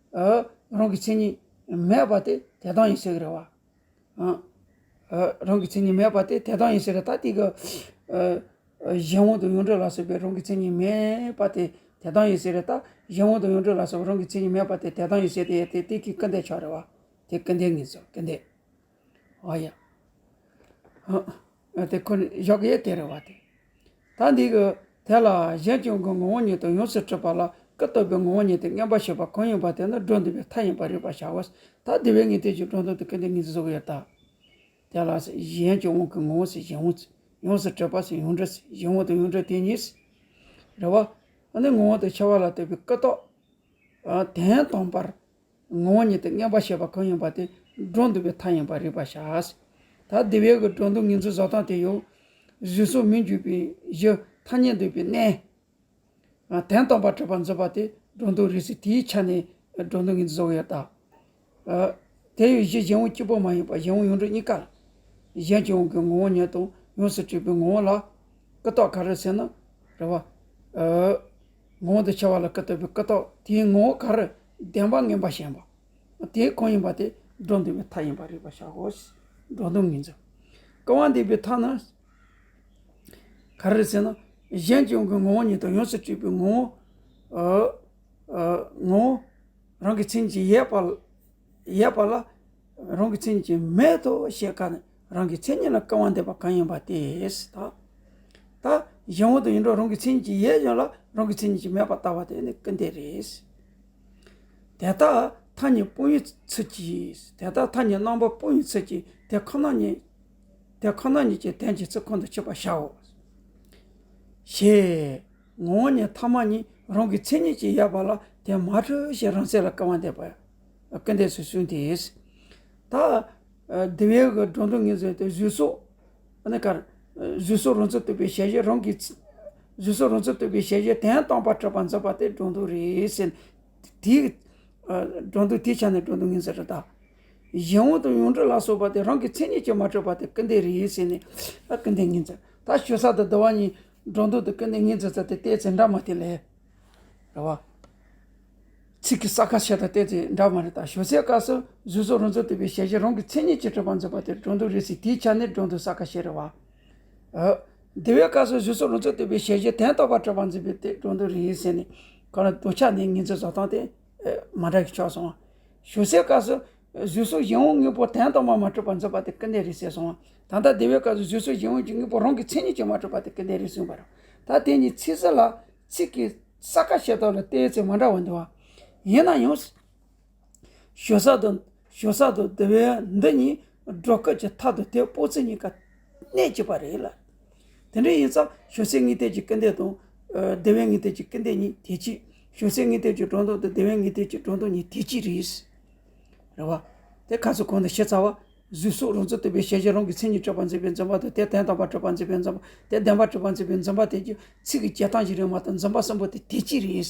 ཨ། རང་གི་མཚན་ཉིད་མེད་པ་དེ་དོན་དམ་ཡིན་ཟེར་གི་རེད་བ། ཨ། ཨ། རང་གི་མཚན་ཉིད་མེད་པ་དེ་དོན་དམ་ཡིན་ཟེར་གི་ད་དེ་གི། ཨ། གཞན་དབང་དང་ཡོངས་གྲུབ་ལ་སོགས་པའི་རང་གི་མཚན་ཉིད་མེད་པ་དེ་དོན་དམ་ཡིན་ཟེར་གི་ད་གཞན་དབང་དང་ཡོངས་གྲུབ་ལ་སོགས་པའི་རང་གི་མཚན་ཉིད་མེད་པ་དེ་དོན་དམ་ཡིན་ཟེར་དེ་དེ་དེ་གི་སྐུར་འདེབས་ཆགས་རེད་བ། དེ་སྐུར་འདེབས་ངོས་འཛིན་སྐུར་འདེབས། ཨ་ཡ། ཨ། དེ་ཁོ་ནི་བཞག་གི་ཡོད་དེ་རེད་བ་དེ། ད་འདི་གི་དེ་ལ་གཞན་གྱི་དབང་གི་ངོ་བོ་ཉིད་དུ་ཡོངས་སུ་གྲུབ་པ་ལ་ཀུན་རྟོག་པའི་ངོ་བོ་ཉིད་དུ་མངོན་པར་ཤེས་པ་གང་ཡིན་པ་དེ་ནི་སྒྲོ་འདོགས་པའི་མཐའ་ཡིན་པར་རིག་པར་བྱའོ། ད་དེ་བས་ངེས་དོན་གྱི་སྒྲོ་འདོགས་དེ་ཀུན་ནས་ངེས་འཛིན་བཟོ་གི་ཡོད་ད། དེ་ལ་གཞན་གྱི་དབང་གི་ངོ་བོ་ཟེར་གཞན་དབང་ཡོངས་སུ་གྲུབ་པ་ཟེར་ཡོངས་གྲུབ་ཟེར་གཞན་དབང་དང་ཡོངས་གྲུབ་དེ་གཉིས། རེད་བ། ཨ་ནི་ངོ་བོ་དང་ཕྱེ་བ་ལ་ལྟོས་པའི་ཀུན་རྟོག་དོན་དམ་པར་ངོ་བོ་ཉིད་དུ་མངོན་པར་ཤེས་པ་གང་ཡིན་པ་དེ་སྒྲོ་འདོགས་པའི་མཐའ་ཡིན་པར་རིག་པར་བྱ། ད་དེ་བས་ཀྱི་སྒྲོ་འདོགས་ངོས་འཛིན་བཟོ་སྟངས་དེ་ཡང་གཟུགས་སོགས་མི་འཇུག་པའི་གཞི་ཐ་སྙད་འདོད་པའི་གནས། དོན་དམ་པར་གྲུབ་པར་འཛིན་པ་དེ་སྒྲོ་འདོགས་རེད་ཟེར་དེའི་ཆ་ནས་སྒྲོ་འདོགས་ངོས་འཛིན་བཟོ་གི་ཡོད་ད། དེ་ཡང་གཞི་གཞན་དབང་གཅིག་པོ་མ་ཡིན་པར་གཞན་དབང་ཡོངས་གྲུབ་གཉིས་ཀ་ལ། གཞན་གྱི་དབང་གི་ངོ་བོ་ཉིད་དང་ཡོངས་སུ་གྲུབ་པའི་ངོ་བོ་ལ་ཀུན་རྟོག་ག་རེ་ཟེར་ན། རེད་བ། ཨ། ངོ་བོ་དང་ཕྱེ་བ་ལ་ཀུན་རྟོག་པའི་ཀུན་རྟོག་དེའི་ངོ་བོ་ག་རེ་བདེན་པ་མངོན་པར་ཞེན་པ། དེ་གང་ཡིན་པ་དེ་སྒྲོ་འདོགས་པའི་མཐའ་ཡིན་པར་རིག་པར་བྱའོ། སྒྲོ་འདོགས་ངོས་འཛིན། རྐང་པ་འདེགས་པའི་མཐའ་ན། ག་རེ་ཟེར་ན། གཞན་གྱི་དབང་གི་ངོ་བོ་ཉིད་དང་ཡོངས་སུ་གྲུབ་པའི་ངོ་བོ། ཨ། ཨ། ངོ་བོ། རང་གི་མཚན་ཉིད་ཀྱིས་ཡོད་པ། ཡོད་པ་ལ། རང་གི་མཚན་ཉིད་ཀྱིས་མེད་དོ་ཞེས་བཀག་ནས་རང་གི་མཚན་ཉིད་ལ་རྐང་པ་འདེགས་པ་གང་ཡིན་པ་དེས་ད། ད་གཞན་དབང་དུ་ཡིན་འགྲོ་རང་གི་མཚན་ཉིད་ཀྱིས་ཡོད་ཀྱང་ལ་རང་གི་མཚན་ཉིད་ཀྱིས་མེད་པར་ལྟ་བ་དེ་ནི་སྐུར་འདེབས་རེད། དེ་ལྟར་ཐ་སྙད་སྤོང་བའི་ཚུལ་གྱིས། དེ་ལྟར་ཐ་སྙད་རྣམ་པ་སྤོང་བའི་ཚུལ་གྱིས་དེ་ཁོ་ན་ཉིད། དེ་ཁོ་ན་ཉིད་ཀྱི་དོན་གྱི་ཚུལ་ཁོང་དུ་ཆུད་པར་བྱའོ། ཞེས། ངོ་བོ་ཉིད་ཐ་མ་ཉིད་རང་གི་མཚན་ཉིད་ཀྱིས་ཡོད་པ་ལ་དེ་མ་གྲུབ་ཞེས་རང་མཚན་ལ་སྐུར་བ་འདེབས་པ། སྐུར་འདེབས་སུ་གསུངས་ཏེ། ད། དེ་བས་ཀྱི་སྒྲོ་འདོགས་ངོས་འཛིན་དེ་གཟུགས་སོགས། ཨ་ནི་གར། གཟུགས་སོགས་རང་མཚན་རྟོག་པའི་ཞེན་གཞི་རང་གི། གཟུགས་སོགས་རང་མཚན་རྟོག་པའི་ཞེན་གཞི་དོན་དམ་པར་གྲུབ་པར་འཛིན་པ་དེ་སྒྲོ་འདོགས་རེད་ཟེར། དེའི། སྒྲོ་འདོགས་དེའི་ཆ་ནས་སྒྲོ་འདོགས་ངོས་འཛིན་རེད་ད། གཞན་དབང་དང་ཡོངས་གྲུབ་ལ་སོགས་པ་དེ་རང་གི་མཚན་ཉིད་ཀྱིས་མ་གྲུབ་པ་དེ་སྐུར་འདེབས་རེད་ཟེར་ནས། ཨ་སྐུར་འདེབས་ངོས་འཛིན། ད་ཞུ་ས་དང་བསྡུ་བ་གཉིས་སྒྲོ་འདོགས་དང་སྐུར་འདེབས་ངོས་འཛིན་ས་དེ་ལྟས་ཚེ་འདྲ་མ་དེ་ལས། རེད་བ། ཚིག་གི་ས་ཁ་ཕྱེ་དང་ལྟས་ཚེ་འདྲ་མ་རེད་ད། ཞུ་སའི་སྐབས་སུ་གཟུགས་སོགས་རང་མཚན་རྟོག་པའི་ཞེན་གཞི་རང་གི་མཚན་ཉིད་ཀྱིས་གྲུབ་པར་འཛིན་པ་དེ་སྒྲོ་འདོགས་རེད་ཟེར་དེའི་ཆ་ནས་སྒྲོ་འདོགས་ས་ཁ་ཕྱེ་རེད་བ། ཨ། འདི་བའི་སྐབས་སུ་གཟུགས་སོགས་རང་ཚུལ་རྟོགས་པའི་ཞལ་བཞི་དོན་རྟོགས་པ་གྲུབ་པར་འཛིན་པའི་དེ་སྒྲོ་འདོགས་རེད་ཟེར་ནས། ཁོ་ན་འདོད་ཆགས་ནས་ངོས་འཛིན་བཟོ་སྟངས་དེ་མ་འདྲ་གི་ཆགས་སོང་བ། ཞུགས་སའི་སྐབས་སུ་གཟུགས་སོགས་གཞན་དབང་དངོས་པོ་དོན་དམ་པར་མ་གྲུབ་པར་འཛིན་པ་དེ་སྐུར་འདེབས་རེད་ཟེར་སོང་བ། ད་ལྟ་འདི་བའི་སྐབས་སུ་གཟུགས་སོགས་གཞན་དབང་གི་དངོས་པོ་རང་གི་མཚན་ཉིད་ཀྱིས་མ་གྲུབ་པ་དེ་སྐུར་འདེབས་རེད་གསུངས་པ་རེད། ད་དེ་གཉིས་ཚིག་ཟུར་ལ་ཚིག་གི་ས་ཁ་ཤས་དག་ལ་བལྟས་ཚེ་མ་འདྲ་བ་འདུག་བ། ཡིན་ན་ཡང་། ཞུགས་ས་དང་ཞུགས་ས་དང་འདི་བའི་འདི་གཉིས་སྒྲོ་སྐུར་གྱི་མཐའ་དང་དེ་སྤོ་ཚུལ་གཉིས་ཀ་གནད་གཅིག་པ་རེད་ལ། དེ་འདྲ་ཡིན་ཙང་ཞུགས་སའི་དངོས་བསྟན་གྱི་སྐུར་འདེབས་དང་། ཨ། འདི་བའི་དངོས་བསྟན་གྱི་སྐུར་འདེབས་གཉིས་དེ་གཅིག་ཞུགས་སའི་དངོས་བསྟན་གྱི་སྒྲོ་འདོགས་དང་འདི་བའི་དངོས་བསྟན་གྱི་སྒྲོ་འདོགས་གཉིས་དེ་གཅིག་རེད། རེད་བ། དེ་ཁ་སང་གོང་དུ་བཤད་ཚར་བ། གཟུགས་སོགས་རང་ཚུལ་རྟོགས་པའི་ཞལ་བཞི་རང་གི་མཚན་ཉིད་གྲུབ་པར་འཛིན་པའི་འཛིན་པ་དང་དེ་དོན་དམ་པར་གྲུབ་པར་འཛིན་པའི་འཛིན་པ། དེ་བདེན་པར་གྲུབ་པར་འཛིན་པའི་འཛིན་པ་དེ་གཉིས་ཚིག་གི་རྒྱག་སྟངས་ཤིག་རེད་མ་གཏོགས་འཛིན་པ་གསུམ་པོ་དེ་དེ་གཅིག་རེད།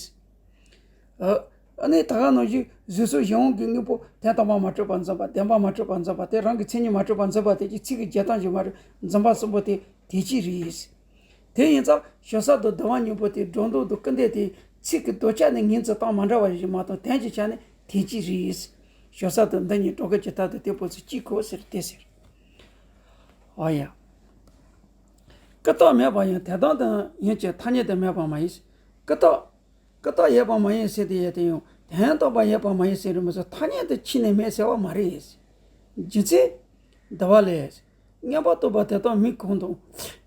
ཨ། ཨ་ནི་ད་ག་ནང་བཞིན་གཟུགས་སོགས་གཞན་དབང་གི་དངོས་པོ་དོན་དམ་པར་མ་གྲུབ་པར་འཛིན་པ། བདེན་པར་མ་གྲུབ་པར་འཛིན་པ། དེ་རང་གི་མཚན་ཉིད་མ་གྲུབ་པར་འཛིན་པ་དེ་གཉིས་ཚིག་གི་རྒྱག་སྟངས་ཤིག་མ་རེད། འཛིན་པ་གསུམ་པོ་དེ་དེ་གཅིག་རེད། དེ་ཡིན་ཙང་ཞུགས་ས་དང་འདི་བ་གཉིས་པོ་དེ་སྒྲོ་འདོགས་དང་སྐུར་འདེབས་དེ་ཚིག་གི་འདོད་ཆགས་ནས་ངོས་འཛིན་སྟངས་མ་འདྲ་བ་ཞིག་མ་གཏོགས་དོན་གྱི་ཆ་ནས་དེ་གཅིག་རེད། ཞུགས་ས་དང་འདི་གཉིས་སྒྲོ་སྐུར་གྱི་མཐའ་དང་དེ་སྤོ་ཚུལ་གཅིག་གོ་ཟེར་དེ་ཟེར། འོ་ཡ། ཀུན་བརྟགས་མེད་པ་ཡང་དོན་དམ་དུ་ཡིན་གྱི་ཐ་སྙད་དུ་མེད་པ་མ་ཡིན། ཀུན་བརྟགས། ཀུན་བརྟགས་ཡོད་པ་མ་ཡིན་ཟེར་དེ་ཡོད་དེ་ཡང་དོན་དམ་པར་ཡོད་པ་མ་ཡིན་ཟེར་རེད་མ་གཏོགས་ཐ་སྙད་དུ་ཕྱེ་ནས་མེད་ཟེར་བ་མ་རེད། རྒྱུ་མཚན། འདི་བ་ལས། མངོན་པར་རྟོགས་པ་དེ་དག་མིང་གང་དང་།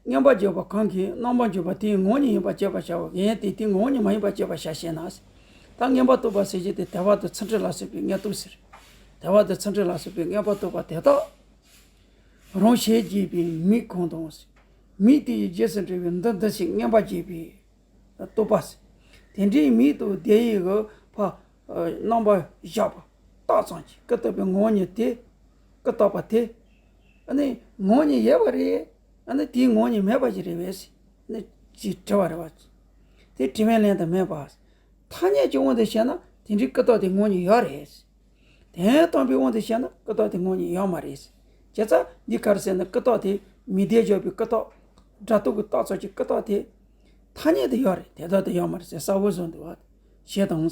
མངོན་པར་བརྗོད་པ་གང་གིས་རྣམ་པར་འཇོག་པ་དེའི་ངོ་བོ་ཉིད་ཡིན་པར་བྱེད་པར་བྱའོ། གཞན་དེ་དེའི་ངོ་བོ་ཉིད་མ་ཡིན་པར་བྱེད་པར་བྱ་ཞེ་ན། ད་མངོན་པར་རྟོགས་པ་ཟེར་གྱི་དེ་དལ་བ་དང་འཚམས་འདྲི་ལ་སོགས་པའི་མངོན་རྟོགས་ཟེར། དལ་བ་དང་འཚམས་འདྲི་ལ་སོགས་པའི་མངོན་པར་རྟོགས་པ་དེ་དག་རང་ཞལ་གྱིས་པའི་མིང་གང་དང་། མིང་དེ་ཡི་རྗེས་སུ་འབྲང་བའི་འདི་འདི་ཞེས་མངོན་པར་བརྗོད་པའི་རྟོག་པ། དེ་འདྲའི་མིང་དང་དེ་ཡི་གི་ཕ། རྣམ་པར་གཞག་པ་རྟགས་ཙམ་གྱིས་ཀུན་བརྟགས་པའི་ངོ་བོ་ཉིད་དེ། ཀུན་བརྟགས་པ་དེ། ཨ་ནི་ངོ་བོ་ཉིད་ཡོད་པ་རེད། ཨ་ནི་དེའི་ངོ་བོ་ཉིད་མེད་པ་ཞིག་རེད་པས། ཨ་ནི་ཅེས་དྲི་བ་རེད་པ། དེ་དྲི་བའི་ལན་དུ་མེད་པ། ཐ་སྙད་ཀྱི་དབང་དུ་བྱས་ན་དེ་འདྲའི་ཀུན་བརྟགས་དེ་ངོ་བོ་ཉིད་ཡོད་རེད། དོན་དམ་པའི་དབང་དུ་བྱས་ན་ཀུན་བརྟགས་དེ་ངོ་བོ་ཉིད་ཡོད་མ་རེད། བྱས་ཙང་འདི་ག་རེ་ཟེར་ན་ཀུན་བརྟགས་དེ་མིང་དེ་བཞག་པའི་ཀུན་བརྟགས། སྒྲ་རྟོག་གི་རྟགས་ཙམ་གྱི་ཀུན་བརྟགས་དེ། ཐ་སྙད་དུ་ཡོད་རེད། དོན་དམ་དུ་ཡོད་མ་རེད་ཟེར་གསལ་པོ་བཟོ་འདུག་བ། ཞེས་དང་།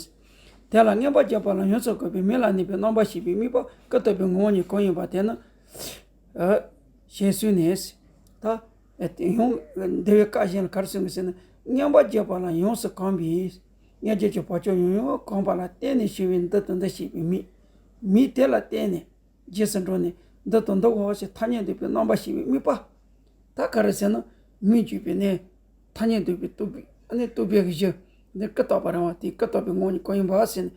དེ་ལ་མངོན་པར་བརྗོད་པ་ལ་ཡོངས་སུ་གོམས་པའི་མིང་ལ་གནས་པའི་རྣམ་པར་ཤེས་པའི་དམིགས་པ་ཀུན་བརྟགས་པའི་ངོ་བོ་ཉིད་གང་ཡིན་པ་དེ་ནི། ཨ། ཞེས་གསུངས་ནས། ད། ཡང་འདི་བའི་བཀའ་གཞན་ལ་ག་རེ་གསུངས་ཀྱི་ཟེར་ན། མངོན་པར་བརྗོད་པ་ལ་ཡོངས་སུ་གོམས་པའི། མངོན་བརྗོད་ཀྱི་བག་ཆགས་ཡང་ཡང་གོམས་པ་ལ་བརྟེན་ནས་བྱུང་བའི་འདི་དང་འདི་ཞེས་པའི་མིང་། མིང་དེ་ལ་བརྟེན་ནས། རྗེས་སུ་འགྲོ་ནས་འདི་དང་འདི་འོ་ཞེས་ཐ་སྙད་འདོད་པའི་རྣམ་པར་ཤེས་པའི་དམིགས་པ། ད་ག་རེ་ཟེར་ན། མིང་བརྗོད་པའི་གནས། ཐ་སྙད་འདོད་པའི་རྟོག་པའི་ཨ་ནི་རྟོག་པའི་གཞི། འདི་ཀུན་བརྟགས་པ་རང་བ་དེ་ཀུན་བརྟགས་པའི་ངོ་བོ་ཉིད་གང་ཡིན་པ་ཟེར་ནས།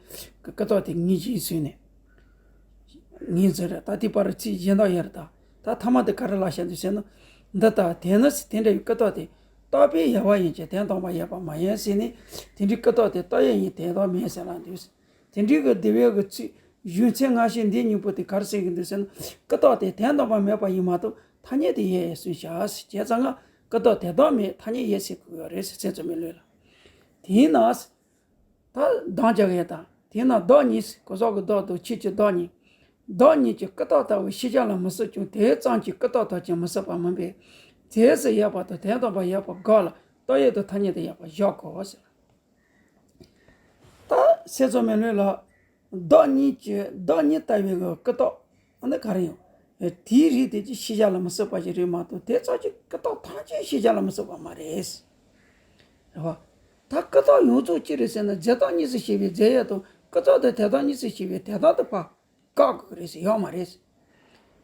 ཀུན་བརྟགས་དེ་ངེས་ཅན་ཟེར་ནས། ངེས་ཟེར་རེད། ད་དེ་བར་ཚིག་གཞན་དག་ཡོད་རེད་ད། ད་ཐ་མ་དེ་ག་རེ་ལ་བཤད་འདུག་ཟེར་ན། འདི་ལྟར་དེ་ནི་དེ་འདྲ་བའི་ཀུན་བརྟགས་དེ། རྟོག་པས་ཡོད་པ་ཡིན་གྱི་དོན་དམ་པར་ཡོད་པ་མ་ཡིན་ཟེར་ནས། དེ་འདྲའི་ཀུན་བརྟགས་དེ་རྟོག་ཡས་ཡིན་དོན་དམ་མིན་ཟེར་ལ་འདུག་དེ་འདྲའི་གི་འདི་བའི་གི་ཚིག་གཞུང་ཚན་སྔ་ཕྱི་འདི་གཉིས་པོ་དེ་ག་རེ་ཟེར་གྱི་འདུག་ཟེར་ན། ཀུན་བརྟགས་དེ་དོན་དམ་པར་མེད་པ་ཡིན་མ་གཏོགས་ཐ་སྙད་དུ་ཡོད་ཡོད་གསུངས་བཞག་ཟེར། བྱས་ཙང་ང་ཀུན་བརྟགས་དོན་དམ་མེད་ཐ་སྙད་ཡོད་ཟེར་གྱི་ཡོད་རེད་ཟེར། ཚིག་རྩོམ་པའི་ལུགས་ལ། དེས་ན། ད་གདངས་རྒྱག་ཡས་དང་། དེས་ན་བདག་ཉིད་ཟེར། གོ་ས་གི་བདག་དང་ཆོས་ཀྱི་བདག་ཉིད། བདག་ཉིད་ཀྱི་ཀུན་བརྟགས་ལྟ་བུ་ཤེས་བྱ་ལ་མི་སྲིད་ཀྱང་དེ་ཙམ་གྱིས་ཀུན་བརྟགས་ལྟར་ཀྱང་མི་སྲིད་པ་མིན་པས། རྫས་སུ་ཡོད་པ་དང་དོན་དམ་པར་ཡོད་པ་དགག་ལ་རྟོག་ཡས་དང་ཐ་སྙད་དུ་ཡོད་པ་བཞག་གོ་ཟེར། ད་ཚིག་རྩོམ་པའི་ལུགས་ལ། བདག་ཉིད་ཀྱི་བདག་ཉིད་ལྟ་བུའི་གི་ཀུན་བརྟགས་ཨ་ནི་ག་རེ་ཡང་། དེའི་རིགས་དེ་ཀྱང་ཤེས་བྱ་ལ་མི་སྲིད་པ་ཞིག་རེད་མ་གཏོགས་དེ་ཙམ་གྱིས་ཀུན་བརྟགས་ཐམས་ཅད་ཤེས་བྱ་ལ་མི་སྲིད་པ་མ་རེད། རེད་བ། ད་ཀུན་བརྟགས་ཡོངས་རྫོགས་ཅི་རེད་ཟེར་ན་རྫས་བཏགས་གཉིས་སུ་ཕྱེ་བའི་རྫས་ཡོད་དང་ཀུན་བརྟགས་དང་དོན་དམ་གཉིས་སུ་ཕྱེ་བའི་དོན་དམ་དུ་ཕར་བཀག་དགོས་རེད་ཟེར་ཡོད་མ་རེད།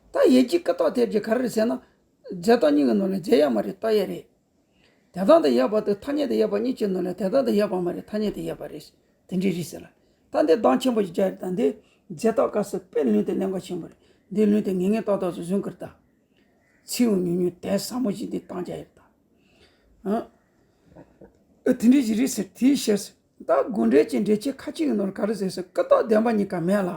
ད་ཡིན་གཅིག་ཀུན་བརྟགས་དེ་ཀྱང་ག་རེ་རེད་ཟེར་ན། རྫས་བཏགས་གཉིས་ཀྱི་ནང་ལ་རྫས་ཡོད་མ་རེད། རྟོག་ཡས་རེད། དོན་དམ་དུ་ཡོད་པ་དང་ཐ་སྙད་དུ་ཡོད་པ་གཉིས་ཀྱི་ནང་ལ་དོན་དམ་དུ་ཡོད་པ་མ་རེད། ཐ་སྙད་དུ་ཡོད་པ་རེད། དེ་འདྲའི་རིགས་ཟེར་ལ། ད་འདི་གདངས་ཆེན་པོ་ཞིག་རྒྱག་རེད། ད་འདི་རྫས་བཏགས་སྐབས་སུ་དཔེ་ལུང་དེ་གནད་འགག་ཆེན་པོ་རེད། འདི་ལུང་དེ་ངེས་ངེས་ཏག་ཏག་བཟོ་བཟོ་གི་རེད་ད། ཚིག་འུ་ཉུང་ཉུང་དོན་ཟབ་མོ་ཞིག་འདི་གཏང་རྒྱག་ཡོད་ད། ཨ། ཨ་དེ་འདྲའི་ཞིག་རེད་ཟེར། དེའི་ཕྱིར་ད་དགོངས་འགྲེལ་གྱི་འགྲེལ་ཆེན་ཁ་ཅིག་གི་ནང་ལ་ག་རེ་ཟེར་ཟེར་ཀུན་བརྟགས་བདེན་པ་གཉིས་ཀ་མེད་ལ།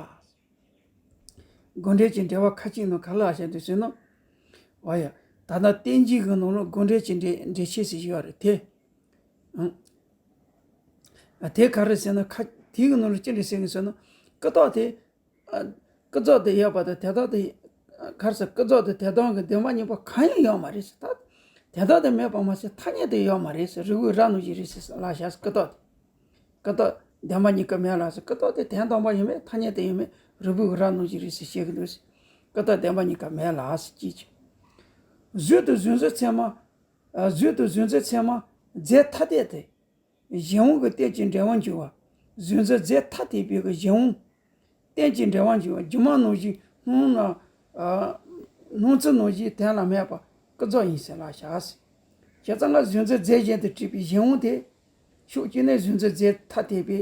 དགོངས་འགྲེལ་གྱི་འགྲེལ་པ་ཁ་ཅིག་ནང་ག་ལ་བཤད་འདུག་ཟེར་ན། འོ་ཡ། ད་ལྟ་བསྟན་བཅོས་ཀྱི་ནང་ལ་དགོངས་འགྲེལ་གྱི་འགྲེལ་འགྲེལ་ཆེན་ཞིག་ཡོད་རེད་དེ། ཨང་། ཨ་དེ་ག་རེ་ཟེར་ན་ཁ་དེའི་ནང་ལ་ཅི་འདྲ་ཟེར་གི་ཟེར་ན། ཀུན་བརྟགས་དེ། ཨ། ཀུན་རྫོབ་ཏུ་ཡོད་པ་དང་དོན་དམ་དུ། ག་རེ་ཟེར། ཀུན་རྫོབ་དང་དོན་དམ་གྱི་བདེན་པ་གཉིས་པོ་གང་ཡང་ཡོད་མ་རེད་ཟེར། ད་དོན་དམ་དུ་མེད་པ་མ་ཟད་ཐ་སྙད་དུ་ཡོད་མ་རེད་ཟེར། རིལ་བུའི་རྭ་ནང་བཞིན་རེད་ཟེར་ལབ་བཞག་ཟེར་ཀུན་བརྟགས་དེ། ཀུན་བརྟགས་བདེན་པ་གཉིས་ཀ་མེད་ལ་ཟེར། ཀུན་བརྟགས་དེ་དོན་དམ་པ་ཡང་མེད། ཐ་སྙད་དུ་ཡང་མེད། རིལ་བུའི་རྭ་ནང་བཞིན་རེད་ཟེར་བཤད་ཀྱི་འདུག་ཟེར། ཀུན་བརྟགས་བདེན་པ་གཉིས་ཀ་མེད་ལ་ཟེར་གྱིས་ཀྱི། གཟུགས་དང་གཟུགས་མཚོན་ཚད་མ། གཟུགས་དང་གཟུགས་མཚན་ཚད་མ་རྫས་ཐ་དད་དེ། གཞན་དབང་གི་རྟེན་ཅིང་འབྲེལ་བར་འབྱུང་བ། གཟུགས་མཚན་རྫས་ཐ་དད་པའི་གི་གཞན་དབང་། རྟེན་ཅིང་འབྲེལ་བར་འབྱུང་བ། སྒྱུ་མ་རྣམ་བཞིན་སྣང་ལ། སྣང་ཚུལ་རྣམ་བཞིན་དོན་ལ་མེད་པ་ཀུན་རྫོབ་ཡིན་ཟེར་ལ་བྱ་ཟེར། བྱས་ཙང་ང་གཟུགས་མཚན་རྫས་གཞན་དུ་གྲུབ་པའི་གཞན་དབང་དེ། ཕྱོགས་གཅིག་ནས་གཟུགས་མཚན་རྫས་ཐ་དད་པའི་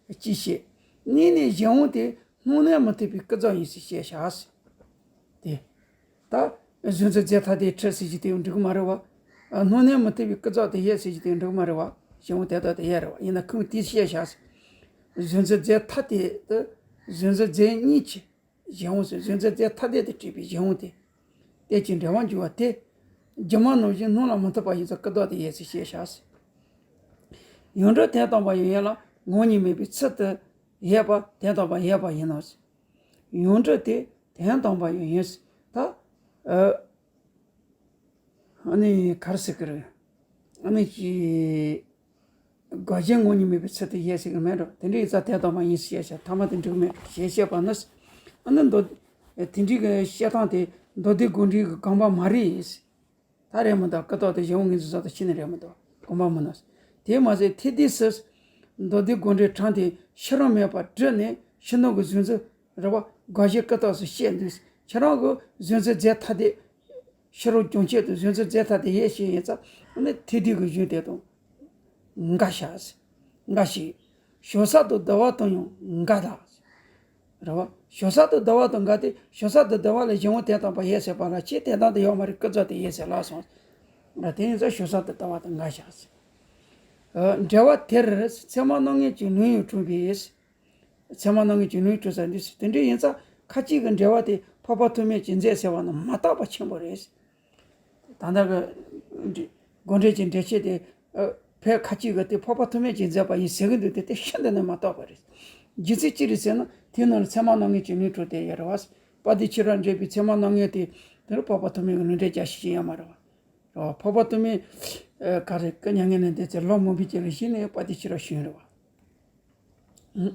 ཅེས་བཤད། གཉིས་ནས་གཞན་དབང་དེ་སྣང་ནས་མི་ཐུབ་པའི་ཀུན་རྫོབ་ཡིན་ཟེར་བཤད་བྱ་ཟེར། དེ། ད། གཟུགས་མཚན་རྫས་ཐ་དད་འཁྲུལ་ཟེར་གྱི་དེ་འགྲིག་གི་མ་རེད་བ། སྣང་ནས་མི་ཐུབ་པའི་ཀུན་རྫོབ་དེ་ཡོད་ཟེར་གྱི་དེ་འགྲིག་གི་མ་རེད་བ། གཞན་དབང་དེ་དག་དེ་ཡོད་རེད་བ། ཡིན་ན་ཁོང་དེ་བཤད་བྱ་ཟེར། གཟུགས་མཚན་རྫས་ཐ་དད་དུ། གཟུགས་མཚན་རྫས་གཉིས་ཀྱི་གཞན་དབང་ཟེར། གཟུགས་མཚན་རྫས་ཐ་དད་དུ་གྲུབ་པའི་གཞན་དབང་དེ། རྟེན་ཅིང་འབྲེལ་བར་འབྱུང་བ་དེ། སྒྱུ་མ་རྣམ་བཞིན་སྣང་ལ་མི་ཐུབ་པ་ཡིན་ཙང་ཀུན་རྫོབ་དེ་ཡོད་ཟེར་བཤད་བྱ་ཟེར། ཡུངས་གྲུབ་དོན་དམ་པ་ཡང་ཡིན་ལ་ངོ་བོ་ཉིད་མེད་པའི་ཚུལ་དུ་ཡོད་པ་དོན་དམ་པར་ཡོད་པ་ཡིན་ནོ། ཡུངས་གྲུབ་དེ་དོན་དམ་པ་ཡང་ཡིན། ད། ཨ་ནི་ག་རེ་ཟེར་གི་རེད། ཨ་ནི་ཅི། དགག་གཞན་ངོ་བོ་ཉིད་མེད་པའི་ཚུལ་དུ་ཡོད་ཟེར་གི་མེད་འགྲོ། དེ་འདྲ་ཡིན་ཙང་དོན་དམ་པ་ཡིན་ཟེར་བཤད་བྱ། ཐ་མ་དེ་འགྲིག་མེད་ཞེས་བཤད་པ་ནི། ཨ་ནི་མདོ། དེ་འདྲའི་གི་བཤད་སྟངས་དེ་མདོ་སྡེ་དགོངས་འགྲེལ་གྱི་དགོངས་པ་མ་རེད། ད་རེད་མི་འདུག་ཀུན་རྟོག་དེ་གཞན་དབང་ངོས་འཛིན་སོགས་དང་ཕྱི་ནས་རེད་མི་འདུག་དགོངས་པ་མིན་ནོ། དེ་མ་ཟད་ཐེག་བསྡུས་སུ། མདོ་སྡེ་དགོངས་འགྲེལ་དྲངས་ཏེ་ཕྱི་རོལ་མེད་པར་བསྒྲུབས་ནས་ཕྱི་ནང་གི་གཟུགས་མཚན་རེད་བ། དགག་གཞན་ཀུན་རྟོག་སོགས་བཤད་འདུག་ཁྱེད་རང་གི་གཟུགས་མཚན་རྫས་ཐ་དད། ཕྱི་རོལ་རྒྱུན་ཆད་དུ་གཟུགས་མཚན་རྫས་ཐ་དད་ཡོད་ཞེས་ཡིན་ཙང་ཨ་ནི་ཐེག་བསྡུས་ཀྱི་གཞུང་དེ་དང་འགལ་བྱ། འགའ་ཞིག་བྱང་ས་དང་བསྡུ་བ་དང་ཡང་འགལ་ལ། རེད་བ། བྱང་ས་དང་བསྡུ་བ་དང་འགལ་ཏེ། བྱང་ས་དང་བསྡུ་བ་ལས་གཞན་དབང་དོན་དམ་པ་ཡོད་ཟེར་བ་ལ་ཆེས་དོན་དམ་དུ་ཡོད་མ་རེད། ཀུན་རྫོབ་དེ་ཡོད་ཟེར་ལབ་སོང་། དེ་ཡིན་ཙང་བྱང་ས་དང་བསྡུ་བ་དང་འགལ་བྱ། འགྲེལ་པ་དེར་ཚད་མ་རྣམ་ངེས་ཀྱི་ལུང་ཡང་གྲུབ་པས། ཚད་མ་རྣམ་ངེས་ཀྱི་ལུང་གྲུབ་ས་འདི། དེ་འདྲ་ཡིན་ཙང་ཁ་ཅིག་གི་འགྲེལ་པ་དེ་འཕགས་པ་ཐོགས་མེད་ཀྱིས་མཛད་ཟེར་བ་ནི་མ་དག་པ་ཆེན་པོ་རེད། ད་ལྟ་གི་དགོངས་འགྲེལ་གྱི་འགྲེལ་བྱེད་དེ། ཨ། བོད་ཁ་ཅིག་གིས་དེ་འཕགས་པ་ཐོགས་མེད་ཀྱིས་མཛད་པ་ཡིན་ཟེར་གྱི་འདུག་དེ་དེ་ཤིན་ཏུ་ནས་མ་དག་པ་རེད། རྒྱུ་མཚན་ཅི་རེད་ཟེར་ན་དེའི་ནང་ལ་ཚད་མ་རྣམ་ངེས་ཀྱི་ལུང་གྲུབ་བསྡད་ཡོད་རེད་བ། དཔལ་ལྡན་ཁྱེད་རང་འགྲེལ་པའི་ཚད་མ་རྣམ་ངེས་དེ་དེ་ལ་འཕགས་པ་ཐོགས་མེད་ཀྱི་ལུང་འགྲེལ་རྒྱག་ཤེས་ཀྱི་ཡོད་མ་རེད་བ། འཕགས་པ་ཐོགས་མེད། ཨ། ག་རེ་སྐུ་མྱ་ངན་ལས་འདས་ཚེ་ལོ་མང་པོའི་རྗེས་ལ་གཞི་ནས་དཔལ་ལྡན་ཁྱེད་རང་བྱོན་རེད་བ།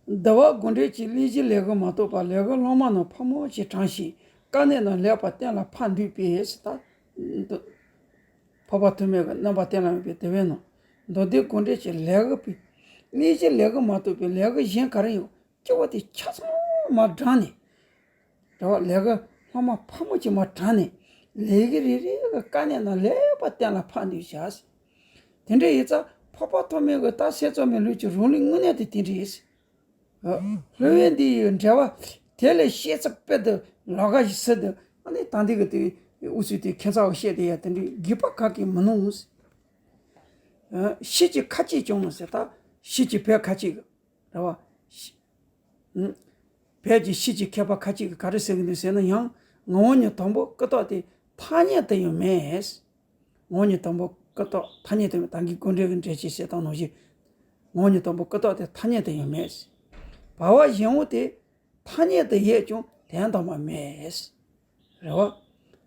བསྡུ་བ་དགོངས་འགྲེལ་གྱི་གླེང་གཞི་ལེའུ་མ་གཏོགས་པ་ལེའུ་སློབ་མ་རྣམས་ཕལ་མོ་ཆེ་དྲངས་ཤིང་དཀའ་གནད་རྣམས་ལེགས་པར་གཏན་ལ་ཕབ་འདུག་པས་ད། འཕགས་པ་ཐོགས་མེད་ཀྱི་རྣམ་པ་གཏན་ལ་དབབ་པའི་དེ་བས་ན། མདོ་སྡེ་དགོངས་འགྲེལ་གྱི་ལེའུ་པའི་གླེང་གཞི་ལེའུ་མ་གཏོགས་པའི་ལེའུ་གཞན་ག་རེ་ཡང་སྐྱེ་བོ་དེ་ཆ་ཚང་མ་དྲངས་ནས། རེད་བ། ལེའུ་སློབ་མ་ཕལ་མོ་ཆེ་མ་དྲངས་ནས་ལེའུ་རེ་རེ་གི་དཀའ་གནད་རྣམས་ལེགས་པར་གཏན་ལ་ཕབ་འདུག་བྱ། དེ་འདྲ་ཡིན་ཙང་འཕགས་པ་ཐོགས་མེད་ཀྱི་ད་སེམས་ཙམ་མའི་ལུགས་ཀྱི་རང་ལུགས་དངོས་གནས་དེ་དེ་འདྲ་ཡིན། སློབ་དཔོན་འདི་ཡི་འགྲེལ་པ་དེ་ལས་བཤད་ཚུལ་དཔེ་དེ་ལོགས་ཀ་ཞིག་ཟེར་དུས་ཨ་ནི་ད་འདི་གི་དེ་འུ་ཚོས་དེ་ཁྱད་མཚར་བ་བཤད་དེ་ཡ་དེ་འདྲའི་དགོས་པ་ག་གེ་མི་སྣང་། ཤེས་ཀྱི་ཁ་ཅིག་ཀྱང་ཟེར་ད་ཤེས་ཀྱི་བོད་ཁ་ཅིག་གི་རེད་བ། ཤེས། བོད་ཀྱི་ཤེས་ཀྱི་མཁས་པ་ཁ་ཅིག་གིས་ག་རེ་ཟེར་གྱི་འདུག་ཟེར་ན་ཡང་ངོ་བོ་ཉིད་དང་པོ་ཀུན་རྟོག་དེ་ཐ་སྙད་དུ་ཡང་མེད། ངོ་བོ་ཉིད་དང་པོ་ཀུན་རྟོག་ཐ་སྙད་དུ་མེད། ད་གིན་དགོངས་འགྲེལ་གྱི་འགྲེལ་བྱེད་བཤད་སྟངས་ནང་བཞིན། ངོ་བོ་ཉིད་དང་པོ་ཀུན་རྟོག་དེ་ཐ་སྙད་དུ་ཡང་མེད། བར་པ་གཞན་དབང་དེ་ཐ་སྙད་དུ་ཡོད་ཀྱང་དོན་དམ་པར་མེད། རེད་བ།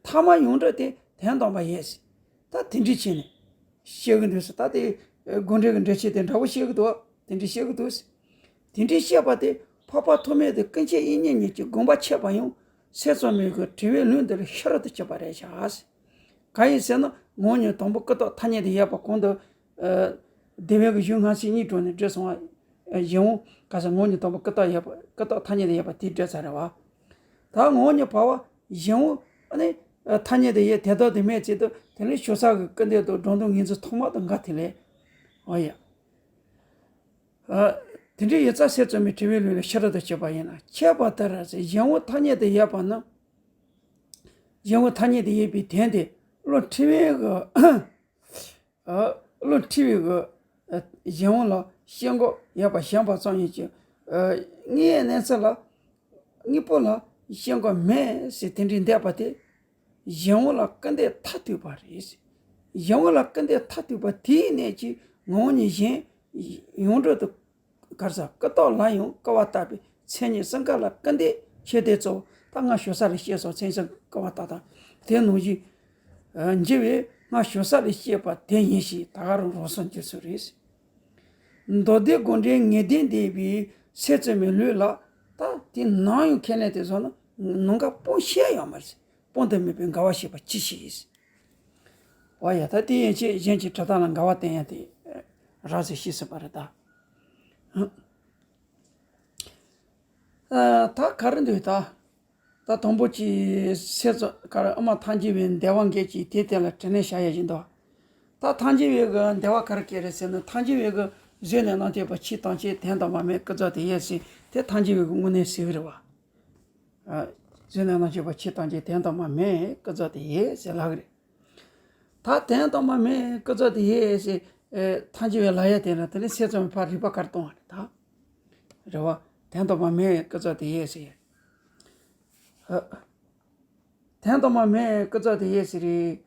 ཐ་མ་ཡུངས་གྲུབ་དེ་དོན་དམ་པར་ཡོད། ད་དེ་འདྲ་བྱས་ནས་བཤད་གི་འདུག་ཟེར། ད་དེ་དགོངས་འགྲེལ་གྱི་འགྲེལ་བྱེད་དེ་འདྲ་བོ་བཤད་གི་འདུག་དེ་འདྲ་བཤད་གི་འདུག་ཟེར། དེ་འདྲ་བཤད་པ་དེ་འཕགས་པ་ཐོགས་མེད་དེ་ཀུན་མཁྱེན་དབྱིག་གཉེན་གཉིས་ཀྱི་དགོངས་པ་འཆད་པ་ཡང་སེམས་ཙམ་མའི་གི་དྲི་བའི་ལུང་འདི་ལ་ཤེས་རབ་ཏུ་གྱུར་པ་རེད་བྱ། གང་ཡིན་ཟེར་ན་ངོ་བོ་ཉིད་དང་པོ་ཀུན་རྟོག་ཐ་སྙད་དུ་ཡོད་པ་གོང་དུ། ཨ། སྡེ་པའི་གི་གཞུང་སྔ་ཕྱི་གཉིས་དྲངས་ནས་བསྒྲིལ་སོང་བ། གཞན་དབང་ག་ས་ངོ་བོ་ཉིད་དང་པོ་ཀུན་རྟོག་ཡོད་པ་ཀུན་རྟོག་ཐ་སྙད་དུ་ཡོད་པ་དེ་བསྒྲིལ་ཚར་རེད་བ། ད་ངོ་བོ་ཉིད་བར་པ་གཞན་དབང་ཨ་ནི་ཐ་སྙད་དུ་ཡོད་དེ་དག་དེ་མེད་ཚེ་དུ་དེ་ལས་བྱང་ས་གི་སྐུར་འདེབས་དང་སྒྲོ་འདོགས་ངོས་འཛིན་ཐོག་མ་དང་འགལ་དེ་ལས། འོ་ཡ། ཨ། དེ་འདྲའི་ཡིན་ཙང་སེམས་ཙམ་མའི་དྲི་བའི་ལུང་ལ་ཤེས་རབ་ཏུ་གྱུར་པ་ཡིན་ན་ཁྱད་པར་ལྟར་ཟེར། གཞན་དབང་ཐ་སྙད་དུ་ཡོད་པ་ནི། གཞན་དབང་ཐ་སྙད་དུ་ཡོད་པའི་དོན་དེ་བློ་འཁྲུལ་བའི་གི། ཨ། བློ་འཁྲུལ་བའི་གི། ཨ། གཞན་དབང་ལ་ཤེས་འགོག་ཡོད་པ་ཞེན་པ་ཙམ་ཡིན་གྱི། ཨ། དངོས་ཡོད་གནས་ཚུལ་ལ། དངོས་པོ་ལ་ཤེས་འགོག་མེད་ཟེར་དེ་འདྲའི་འདོད་པ་དེ། གཞན་དབང་ལ་སྐུར་འདེབས་མཐར་ཐུག་པ་རེད། གཞན་དབང་ལ་སྐུར་འདེབས་མཐར་ཐུག་པ་དེའི་གནད་ཀྱིས་ངོ་བོ་ཉིད་གཞན་ཡུངས་གྲུབ་ཏུ། གར་ས་ཀུན་རྟོག་ལ་ཡང་སྐུར་བ་བཏབ་པའི་མཚན་ཉིད་གསུམ་ཀ་ལ་སྐུར་འདེབས་ཆེ་དེ་གཙོ་བོ་ད་སྔར་བྱང་ས་ལས་བཤད་སོགས་མཚན་ཉིད་གསུམ་སྐུར་བ་བཏབ་དང་དེ་ནང་བཞིན། ཨ། འགྱུར་བས་སྔར་བྱང་ས་ལས་བཤད་པ་དེ་ཡིན་ཞེས་ད་ག་རང་རང་སོར་འགྱུར་ཚུལ་རེད། མདོ་སྡེ་དགོངས་འགྲེལ་ངེས་བདེན་ལྡན་པའི་སེམས་ཙམ་མའི་ལུགས་ལ་ད་དེ་ནམ་ཡང་ཁས་ལེན་དེ་སོང་ན་ནམ་མཁའ་སྤོང་བྱེད་ཡོད་མ་རེད། སྤོང་དུ་མེད་པའི་འགལ་བ་བྱེད་པ་ཅི་ཞིག་ཡིན། བ་ཡ། ད་དེ་ཡན་ཆད་གཞན་གྱི་སྒྲ་གདངས་ལ་འགལ་བ་བསྟན་ཡ་དེ་རགས་ཙམ་ཤེས་སྲིད་པ་རེད་ད། ཨ། ད་ག་རེ་འདུག་ད། ད་དང་པོ་གཅིག་སེམས་ཙམ་ག་རེ། དབུ་མ་ཐལ་འགྱུར་བའི་འདུལ་བ་འགལ་གྱི་དེའི་སྟེང་ལ་དྲི་ལན་བཞག་ཡ་ཡིན་ད། ད་ཐལ་འགྱུར་བའི་གི་འདུལ་བ་ག་རེ་སྐད་རེད་ཟེར་ན། ཐལ་འགྱུར་བའི་གི་གཟོད་ནས་རྣམ་གཅོད་པ་ཕྱིར་བཏང་ཅིང་དོན་དམ་པར་མེད་ཀུན་རྫོབ་ཏུ་ཡོད་ཟེར། དེ་ཐལ་འགྱུར་བའི་གི་དངོས་གནས་ཟེར་གི་རེད་བ། ཨ། གཟོད་ནས་རྣམ་གཅོད་པ་ཕྱིར་བཏང་ཅིང་དོན་དམ་པར་མེད་ཀུན་རྫོབ་ཏུ་ཡོད་ཟེར་ལབ་གི་རེད། ད་དོན་དམ་པར་མེད་ཀུན་རྫོབ་ཏུ་ཡོད་ཟེར། ཨེ། ཐལ་འགྱུར་བའི་ལབ་ཡ་དེ་ལ་དེ་ནི་སེམས་ཙམ་པས་ཕར་རིགས་པ་ག་རེ་གཏོང་བ་རེད་ད། རེད་བ། དོན་དམ་པར་མེད་ཀུན་རྫོབ་ཏུ་ཡོད་ཟེར། ཨ། དོན་དམ་པར་མེད་ཀུན་རྫོབ་ཏུ་ཡོད་ཟེར་རེད།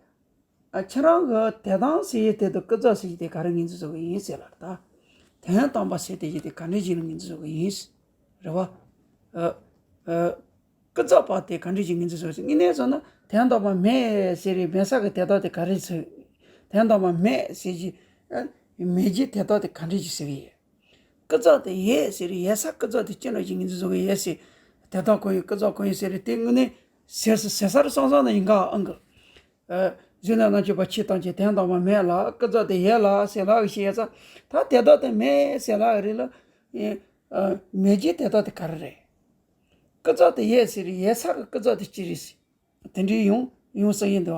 ཨ། ཁྱེད་རང་གི་དོན་དམ་ཟེར་ཡས་དེ་དང་ཀུན་རྫོབ་ཟེར་ཡས་དེ་ག་རེ་ངོས་འཛིན་བཟོ་གི་ཡིན་ཟེར་ལབ་ད། དོན་དམ་པ་ཟེར་དེ་ཡས་དེ་ག་འདྲ་ཞིག་ལ་ངོས་འཛིན་བཟོ་གི་ཡིན། རེད་བ། ཨ། ཨ། ཀུན་རྫོབ་པ་དེ་ག་འདྲ་ཞིག་ངོས་འཛིན་བཟོ་གི་ཡིན། དངོས་གནས་བཟོ་ན་དོན་དམ་པ་མེད་ཟེར་རེད། མེད་ས་གི་དོན་དག་དེ་ག་རེ་ཟེར། དོན་དམ་པ་མེད་ཟེར་གྱི། ཨ། མེད་ཀྱི་དོན་དག་དེ་ག་འདྲ་ཞིག་ཟེར་གི་ཡོད། ཀུན་རྫོབ་ཏུ་ཡོད་ཟེར་རེད། ཡོད་ས་ཀུན་རྫོབ་དེ་ཅི་འདྲ་ཞིག་ངོས་འཛིན་བཟོ་གི་ཡོད་ཟེར། དོན་དམ་ཁོ་ཡོད། ཀུན་རྫོབ་ཁོ་ཡོད་ཟེར་རེད། དེ་དངོས་གནས་ཟེར་ས་ཟེར་ས་རེད་བསམ་བསམ་ན་ཡིན་ག་ཨང་གི། ཨ། གཟོད་ནས་རྣམ་གཅོད་པ་ཕྱིར་བཏང་ཅིང་དོན་དམ་པར་མེད་ལ་ཀུན་རྫོབ་ཏུ་ཡོད་ལ་ཟེར་ལབ་ཤེས་ས། ད་དོན་དམ་དུ་མེད་ཟེར་ལབ་རེད་ལ། ཨེ། ཨ། མེད་ཀྱི་དོན་དག་དེ་ག་རེ་རེད། ཀུན་རྫོབ་ཏུ་ཡོད་ཟེར་རེད། ཡོད་ས་གི་ཀུན་རྫོབ་དེ་ཅི་རེད་ཟེར། དེ་འདྲའི་ཡོང་ཡོང་ས་ཡིན་འདུག་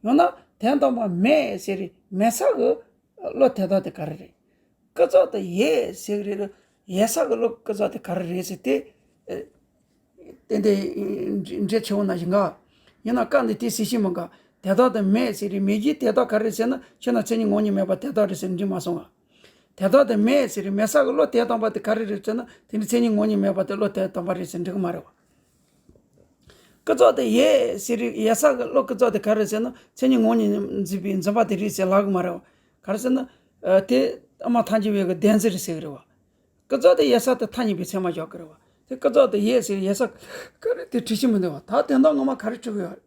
བ། ཡང་ན་དོན་དམ་པར་མེད་ཟེར་རེད། མེད་ས་གི་བློ་དོན་དམ་དེ་ག་རེ་རེད། ཀུན་རྫོབ་ཏུ་ཡོད་ཟེར་གི་རེད། ཡོད་ས་གི་བློ་ཀུན་རྫོབ་དེ་ག་རེ་རེད་ཟེར་དེ། ཨེ། ཏན་ཏན་འགྲེལ་ཆེ་བོ་ན་ཞིག་འགའ། ཡིན་ན་སྐབས་འདི་དེ་ཟེར་ཤེས་མི་འགའ། དོན་དམ་དུ་མེད་ཟེར་རེད། མེད་ཀྱི་དོན་དག་ག་རེ་ཟེར་ན། ཕྱིར་ན་མཚན་ཉིད་ངོ་བོ་ཉིད་མེད་པ་དོན་དམ་རེད་ཟེར་འགྲིག་མ་སོང་ང་། དོན་དམ་དུ་མེད་ཟེར་རེད། མེད་ས་གི་བློ་དོན་དམ་པ་དེ་ག་རེ་རེད་ཟེར་ན། དེ་ནི་མཚན་ཉིད་ངོ་བོ་ཉིད་མེད་པ་དེ་བློ་དོན་དམ་པ་རེད་ཟེར་འགྲིག་གི་མ་རེད་བ། ཀུན་རྫོབ་ཏུ་ཡོད་ཟེར་རེད། ཡོད་ས་གི་བློ་ཀུན་རྫོབ་དེ་ག་རེ་ཟེར་ན། མཚན་ཉིད་ངོ་བོ་ཉིད་འཛིན་པའི་འཛིན་པ་དེ་རེད་ཟེར་ལབ་གི་མ་རེད་བ། ག་རེ་ཟེར་ན། ཨ། དེ་དབུ་མ་ཐལ་འགྱུར་བའི་གི་བདེན་འཛིན་རེད་ཟེར་གི་རེད་བ། ཀུན་རྫོབ་ཏུ་ཡོད་ས་དེ་ཐ་སྙད་པའི་ཚད་མ་འཇོག་གི་རེད་བ། དེ་ཀུན་རྫོབ་ཏུ་ཡོད་ཟེར་ཡོད་ས་ག་རེ་དེ་འཁྲུལ་གྱི་མི་འདུག་བ། ད་དོན་དམ་ངོ་མ་ག་རེ་འཁྲུལ་གི་ཡོད་རེད།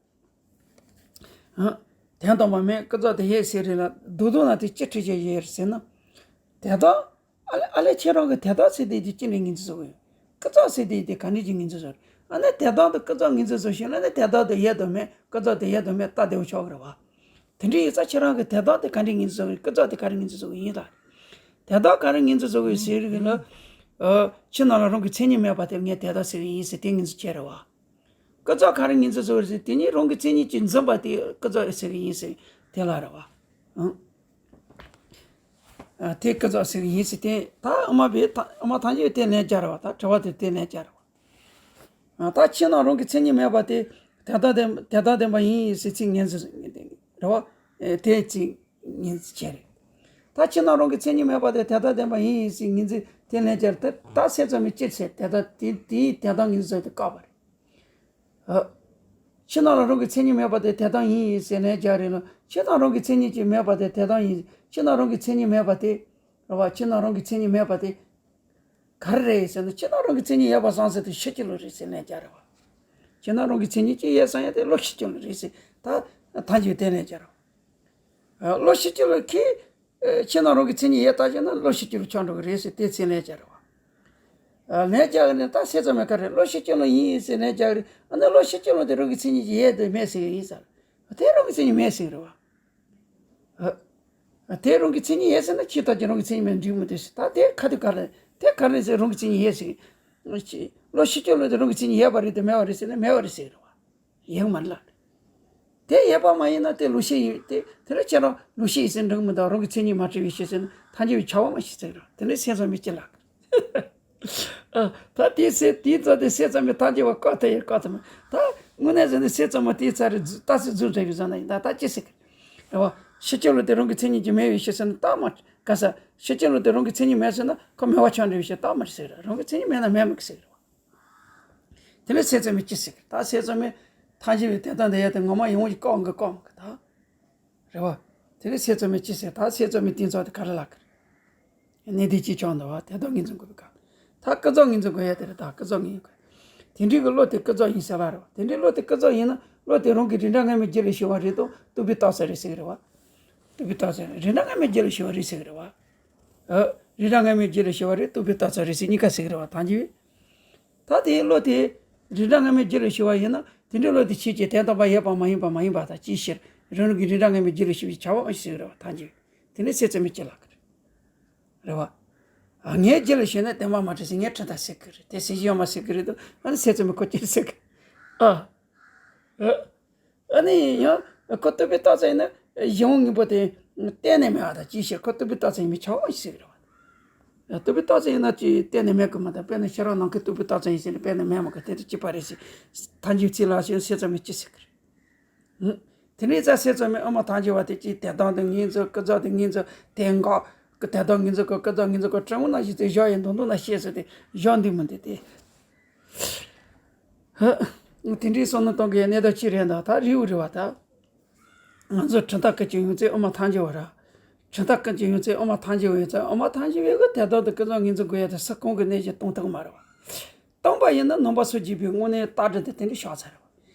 ཨ། དོན་དམ་པར་མེད་ཀུན་རྫོབ་ཏུ་ཡོད་ཟེར་རེད་ལ། མདོར་བསྡུས་ན་དེ་ཅི་འཁྲུལ་གྱི་ཡོད་རེད་ཟེར་ན། དོན་དམ། ཨ་ལེ་ཨ་ལེ། ཁྱེད་རང་གི་དོན་དམ་ཟེར་དེ་དེ་ཅི་འདྲའི་ངོས་འཛིན་བཟོ་གི་ཡོད། ཀུན་རྫོབ་ཟེར་དེ་དེ་ག་འདྲའི་ཅིག་ངོས་འཛིན་བཟོ་རེད། ཨ་ནི་དོན་དམ་དེ་ཀུན་རྫོབ་ངོས་འཛིན་བཟོ་ཤེས་ན་ནི་དོན་དམ་དེ་ཡོད་དམ་མེད། ཀུན་རྫོབ་དེ་ཡོད་དམ་མེད་ལྟ་བདེ་བོ་ཆོག་གི་རེད་བ། དེ་འདྲ་ཡིན་ཙང་ཁྱེད་རང་གི་དོན་དམ་དེ་ག་འདྲའི་ངོས་འཛིན་བཟོ་གི་ཡོད། ཀུན་རྫོབ་དེ་ག་རེ་ངོས་འཛིན་བཟོ་གི་ཡིན་ལ། དོན་དམ་ག་རེ་ངོས་འཛིན་བཟོ་གི་ཡོད་ཟེར་གི་ལ། ཨ། ཕྱི་ནང་ལ་རང་གི་མཚན་ཉིད་མེད་པ་དེ་ངས་དོན་དམ་ཟེར་གི་ཡིན་ཟེར་དེ་ངོས་འཛིན་བྱས་རེད་བ། ཀུན་རྫོབ་ག་རེ་ངོས་འཛིན་བཟོ་གི་ཡོད་ཟེར། དེ་ཉིད་རང་གི་མཚན་ཉིད་ཀྱིས་འཛིན་པ་དེ་ཀུན་རྫོབ་ཟེར་གི་ཡིན་ཟེར་དེ་ལ་རེད་བ། ཨང་། ཨ། དེ་ཀུན་རྫོབ་ཟེར་གི་ཡིན་ཟེར་དེ། ད་དབུ་མ་པས་ད་དབུ་མ་ཐལ་འགྱུར་དེ་ལན་བརྒྱབ་རེད་བ། ད་དྲི་བ་དེ་དེ་ལན་བརྒྱབ་རེད་བ། ཨ། ད་ཕྱི་ནང་རང་གི་མཚན་ཉིད་མེད་པ་དེ་དོན་དམ་དོན་དོན་དམ་བདེན་པ་ཡིན་ཟེར་ཚིག་ངོས་འཛིན་རེད་བ། ཨེ། དེ་ཚིག་ངོས་འཛིན་བྱས་རེད། ད་ཕྱི་ནང་རང་གི་མཚན་ཉིད་མེད་པ་དེ་དོན་དམ་བདེན་པ་ཡིན་ཟེར་ངོས་འཛིན་དེ་ལན་བརྒྱབ་རེད། ད་ད་སེམས་ཙམ་པས་ཅི་ཟེར། དོན་དམ་དེ་དེའི་དོན་དམ་ངོས་འཛིན་དེ་བཀག་པ་རེད། ཨ། ཕྱི་ནང་ལ་རང་གི་མཚན་ཉིད་མེད་པ་དེ་དོན་དམ་ཡིན་ཟེར་ལན་རྒྱག་རེད་ལ། ཕྱི་ནང་རང་གི་མཚན་ཉིད་ཀྱིས་མེད་པ་དེ་དོན་དམ་ཡིན། ཕྱི་ནང་རང་གི་མཚན་ཉིད་མེད་པ་དེ། རེད་བ། ཕྱི་ནང་རང་གི་མཚན་ཉིད་མེད་པ་དེ་ག་རེ་རེད་ཟེར་ན། ཕྱི་ནང་རང་གི་མཚན་ཉིད་ཡོད་པ་བསམ་ས་དེ་ཤེས་བྱ་ལོ་རེད་ཟེར་ལན་རྒྱག་རེད་བ། ཕྱི་ནང་རང་གི་མཚན་ཉིད་ཅིག་ཡོད་བསམ་ཡ་དེ་བློ་ཤེས་བྱ་ལོ་རེད་ཟེར། ད་ཐལ་འགྱུར་དེ་ལན་རྒྱག་རེད་བ། ཨ། བློ་ཤེས་བྱ་ལོ་ཁྱེད། ཨ། ཕྱི་ནང་རང་གི་མཚན་ཉིད་ཡོད་ལྟ་བྱས་ན་བློ་ཤེས་བྱ་ལོ་ཆགས་འགྲོ་གི་རེད་ཟེར་དེ་ཚིག་ལན་རྒྱག་རེད་བ། ཨ། ལན་རྒྱག་གི་ནས་ད་སེམས་ཙམ་པས་ག་རེ། བློ་ཤེས་བྱ་ལོ་ཡིན་ཟེར་ལན་རྒྱག་གི་རེད། ཨ་ནི་བློ་ཤེས་བྱ་ལོ་དེ་རང་གི་མཚན་ཉིད་ཀྱིས་ཡོད་དེ་མེད་ཟེར་གི་ཡིན་ས་རེད། དེ་རང་གི་མཚན་ཉིད་མེད་ཟེར་གི་རེད་བ། ཨ། དེ་རང་གི་མཚན་ཉིད་ཡོད་ཟེར་ན་ཁྱེད་ལྟ་ཅི་རང་གི་མཚན་ཉིད་མེད་འགྲིག་མི་འདུག་ཟེར། ད་དེ་ཁ་དུ་ག་རེ། དེ་ག་རེ་ཟེར། རང་གི་མཚན་ཉིད་ཡོད་ཟེར། བློ་ཤེས་བྱ་ལོ་དེ་རང་གི་མཚན་ཉིད་ཡོད་པ་རེད་དེ་མེད་པ་རེད་ཟེར་ན་མེད་པ་རེད་ཟེར་གི་རེད་བ། ཡོད་མ་རེད་ལ། དེ་ཡོད་པ་མ་ཡིན་ན་དེ་བློ་ཤེས་ཡིན། དེ་དེ་ལ་ཁྱེད་རང་བློ་ཤེས་ཡིན་ཟེར་འགྲིག་མི་འདུག་རང་གི་མཚན་ཉིད་མ་བྲལ་བའི་ཕྱིར་ཟེར་ན་ཐལ་འགྱུར་བའི་ཁྱབ་པ་མ་ཤེས་ཟེར་གི་རེད། དེ་ནས་སེམས་ཙམ་པས་ཅི་ལབ་གི། ཨ། ད་དེ་སེ་དེའི་རྩ་དེ་སེམས་ཙམ་པས་ཐལ་འགྱུར་བ་བཀག་ཐུབ་ཡོད་བཀག་ཐུབ་མེད། ད་དངོས་གནས་ཟེར་ན་སེམས་ཙམ་པ་དེའི་རྩ་རེ་རྩ་སེ་རྫུན་བྲལ་བའི་བཟོ་ན་ཡིན། ད་ད་ཅི་ཟེར་གི་རེད་བ། ཤེས་བྱ་ལོ་དེ་རང་གི་མཚན་ཉིད་ཀྱིས་མེད་པའི་ཕྱིར་ཟེར་ན་ད་མ་ག་ས། ཤེས་བྱ་ལོ་དེ་རང་གི་མཚན་ཉིད་མེད་ཟེར་ན་ཁོ་མེད་པ་ཆགས་འགྲོ་བའི་ཕྱིར་ད་མ་ཟེར། རང་གི་མཚན་ཉིད་མེད་ན་མེད་མ་གི་ཟེར་གི་རེད་བ། དེ་ནས་སེམས་ཙམ་པས་ཅི་ཟེར་གི། ད་སེམས་ཙམ་པས་ཐལ་འགྱུར་བའི་དོན་དམ་དེ་ཡོད་དེ་ངོ་མ་ཡོང་བའི་བཀག་འགི་བཀག་མ་གི་ད། རེད་བ། དེ་ནས་སེམས་ཙམ་པས་ཅི་ཟེར། ད་སེམས་ཙམ་པས་དེ་ཚོ་དེ་ག་རེ་ལབ་གི་རེད། གནད་དོན་གཅིག་ཆགས་འདུག་བ། དོན་དམ་ངོས་འཛིན་དགོས་པའི་སྐབས། ད་ཀུན་རྫོབ་ངོས་འཛིན་དགོས་ཡ་དེ་རེད། ད་ཀུན་རྫོབ་ངོས་འཛིན་དགོས། དེ་འདྲའི་གི་བློ་དེ་ཀུན་རྫོབ་ཡིན་ཟེར་བ་རེད་བ། དེ་འདྲའི་བློ་དེ་ཀུན་རྫོབ་ཡིན་ན་བློ་དེ་རང་གི་རིགས་འདྲ་ངེས་མེད་རྒྱུད་ལ་ཞུགས་པ་རེད་དང་རྟོག་པས་བཏགས་ཚད་རེད་ཟེར་གི་རེད་བ། རྟོག་པས་བཏགས་ཚད་རིགས་འདྲ་ངེས་མེད་རྒྱུད་ལ་ཞུགས་པ་རེད་ཟེར་གི་རེད་བ། ཨ། རིགས་འདྲ་ངེས་མེད་རྒྱུད་ལ་ཞུགས་པ་རེད། རྟོག་པས་བཏགས་ཚད་རེད་ཟེར་གཉིས་ཀ་ཟེར་གི་རེད་བ། ཐལ་འགྱུར་བས། ད་དེའི་བློ་དེ་རིགས་འདྲ་ངེས་མེད་རྒྱུད་ལ་ཞུགས་པ་ཡིན་ན་དེ་འདྲའི་བློ་དེ་ཆོས་ཅན། དོན་དམ་པར་ཡོད་པ་མ་ཡིན་པ་མ་ཡིན་པ་དང་ཅིའི་ཕྱིར། རང་རང་གི་རིགས་འདྲ་ངེས་མེད་རྒྱུད་ལ་ཞུགས་པའི་བྱ་བ་ཨང་ཞིག་ཟེར་གི་རེད་བ། ཐལ་འགྱུར། དེ་ནས་སེམས་ཙམ་པས་ཅི་ལབ་གི་རེད། རེད་བ། ཨ། ངའི་རྒྱུད་ལ་ཞུགས་ན་བདེན་པར་མ་གྲུབ་ཟེར། ངས་གྲུབ་མཐའ་སེལ་གི་རེད། དེ་སེལ་གཞི་ཡོད་མ་སེལ་གི་རེད་དོ། ཨ་ནི་སེམས་ཙམ་པས་ཁོ་ཅི་ཟེར་གི། ཨ། ཨ། ཨ་ནི་ཡང་ཁོ་རྟོག་པས་བཏགས་ཙམ་ཡིན་ན་གཞན་དབང་ངན་པོ་དེ་གཏན་ནས་མེད་པ་དང་ཅིའི་ཕྱིར་ཁོ་རྟོག་པས་བཏགས་ཙམ་ཡིན་པས་ཁྱབ་ཟེར་གི་རེད་བ། རྟོག་པས་བཏགས་ཙམ་ཡིན་ན་ཅི་གཏན་ནས་མེད་གི་མ་གཏོགས། དཔེར་ན་ཕྱི་རོལ་ནམ་མཁའི་རྟོག་པས་བཏགས་ཙམ་ཡིན་ཟེར་ནས་གཏན་ནས་མེད་མ་གི། དེ་དང་གཅིག་པ་རེད་ཟེར། ཐལ་འགྱུར་ཚིག་ལ་ཞེན་སེམས་ཙམ་པས་ཅི་ཟེར་གི་རེད། དེ་ནས་ཙང་སེམས་ཙམ་པས་དབུ་མ་ཐལ་འགྱུར་བ་དེ་ཅི་དེ་དང་དེ་ངོས་འཛིན། ཀུན་རྫོབ་དེ་ངོས་འཛིན། དེ་འགོག་གི། དེ་དག་ངོས་འཛིན་གྱི། ཀུན་རྫོབ་ངོས་འཛིན་གྱི་སྤྲང་བོ་ནང་བཞིན་དེ་བཞག་ཡིན་མདོག་མདོག་ན་བཤད་ཟེར་ཏེ་བཞག་འདུག་མི་འདུག་སྟེ། ཧ། དེ་འདྲའི་བསམ་བློ་གཏོང་གི་གནས་སྟངས་ཅི་རེད་འདུག་ད་རེད་བ། རེད་བ། ད་ང་ཚོ་གྲུབ་མཐའ་ཀུན་གྱི་ཡོངས་གྲུབ་དབུ་མ་ཐལ་འགྱུར་བ་རེད། གྲུབ་མཐའ་ཀུན་གྱི་ཡོངས་གྲུབ་དབུ་མ་ཐལ་འགྱུར་བ་ཡིན་ཙང་། དབུ་མ་ཐལ་འགྱུར་བའི་གི་དེ་དག་དེ་ཀུན་རྫོབ་ངོས་འཛིན་དགོས་ཡ་དེ་སུ་གང་གི་གནས་ཀྱིས་སྟོང་ཐུབ་མ་རེད་བ། སྟོང་པ་ཡིན་ན་ནང་པ་སོགས་བརྒྱུད་པའི་དངོས་གནས་རྟགས་འདྲ་དེ་དེ་འདྲ་ཤར་ཚར་རེད་བ།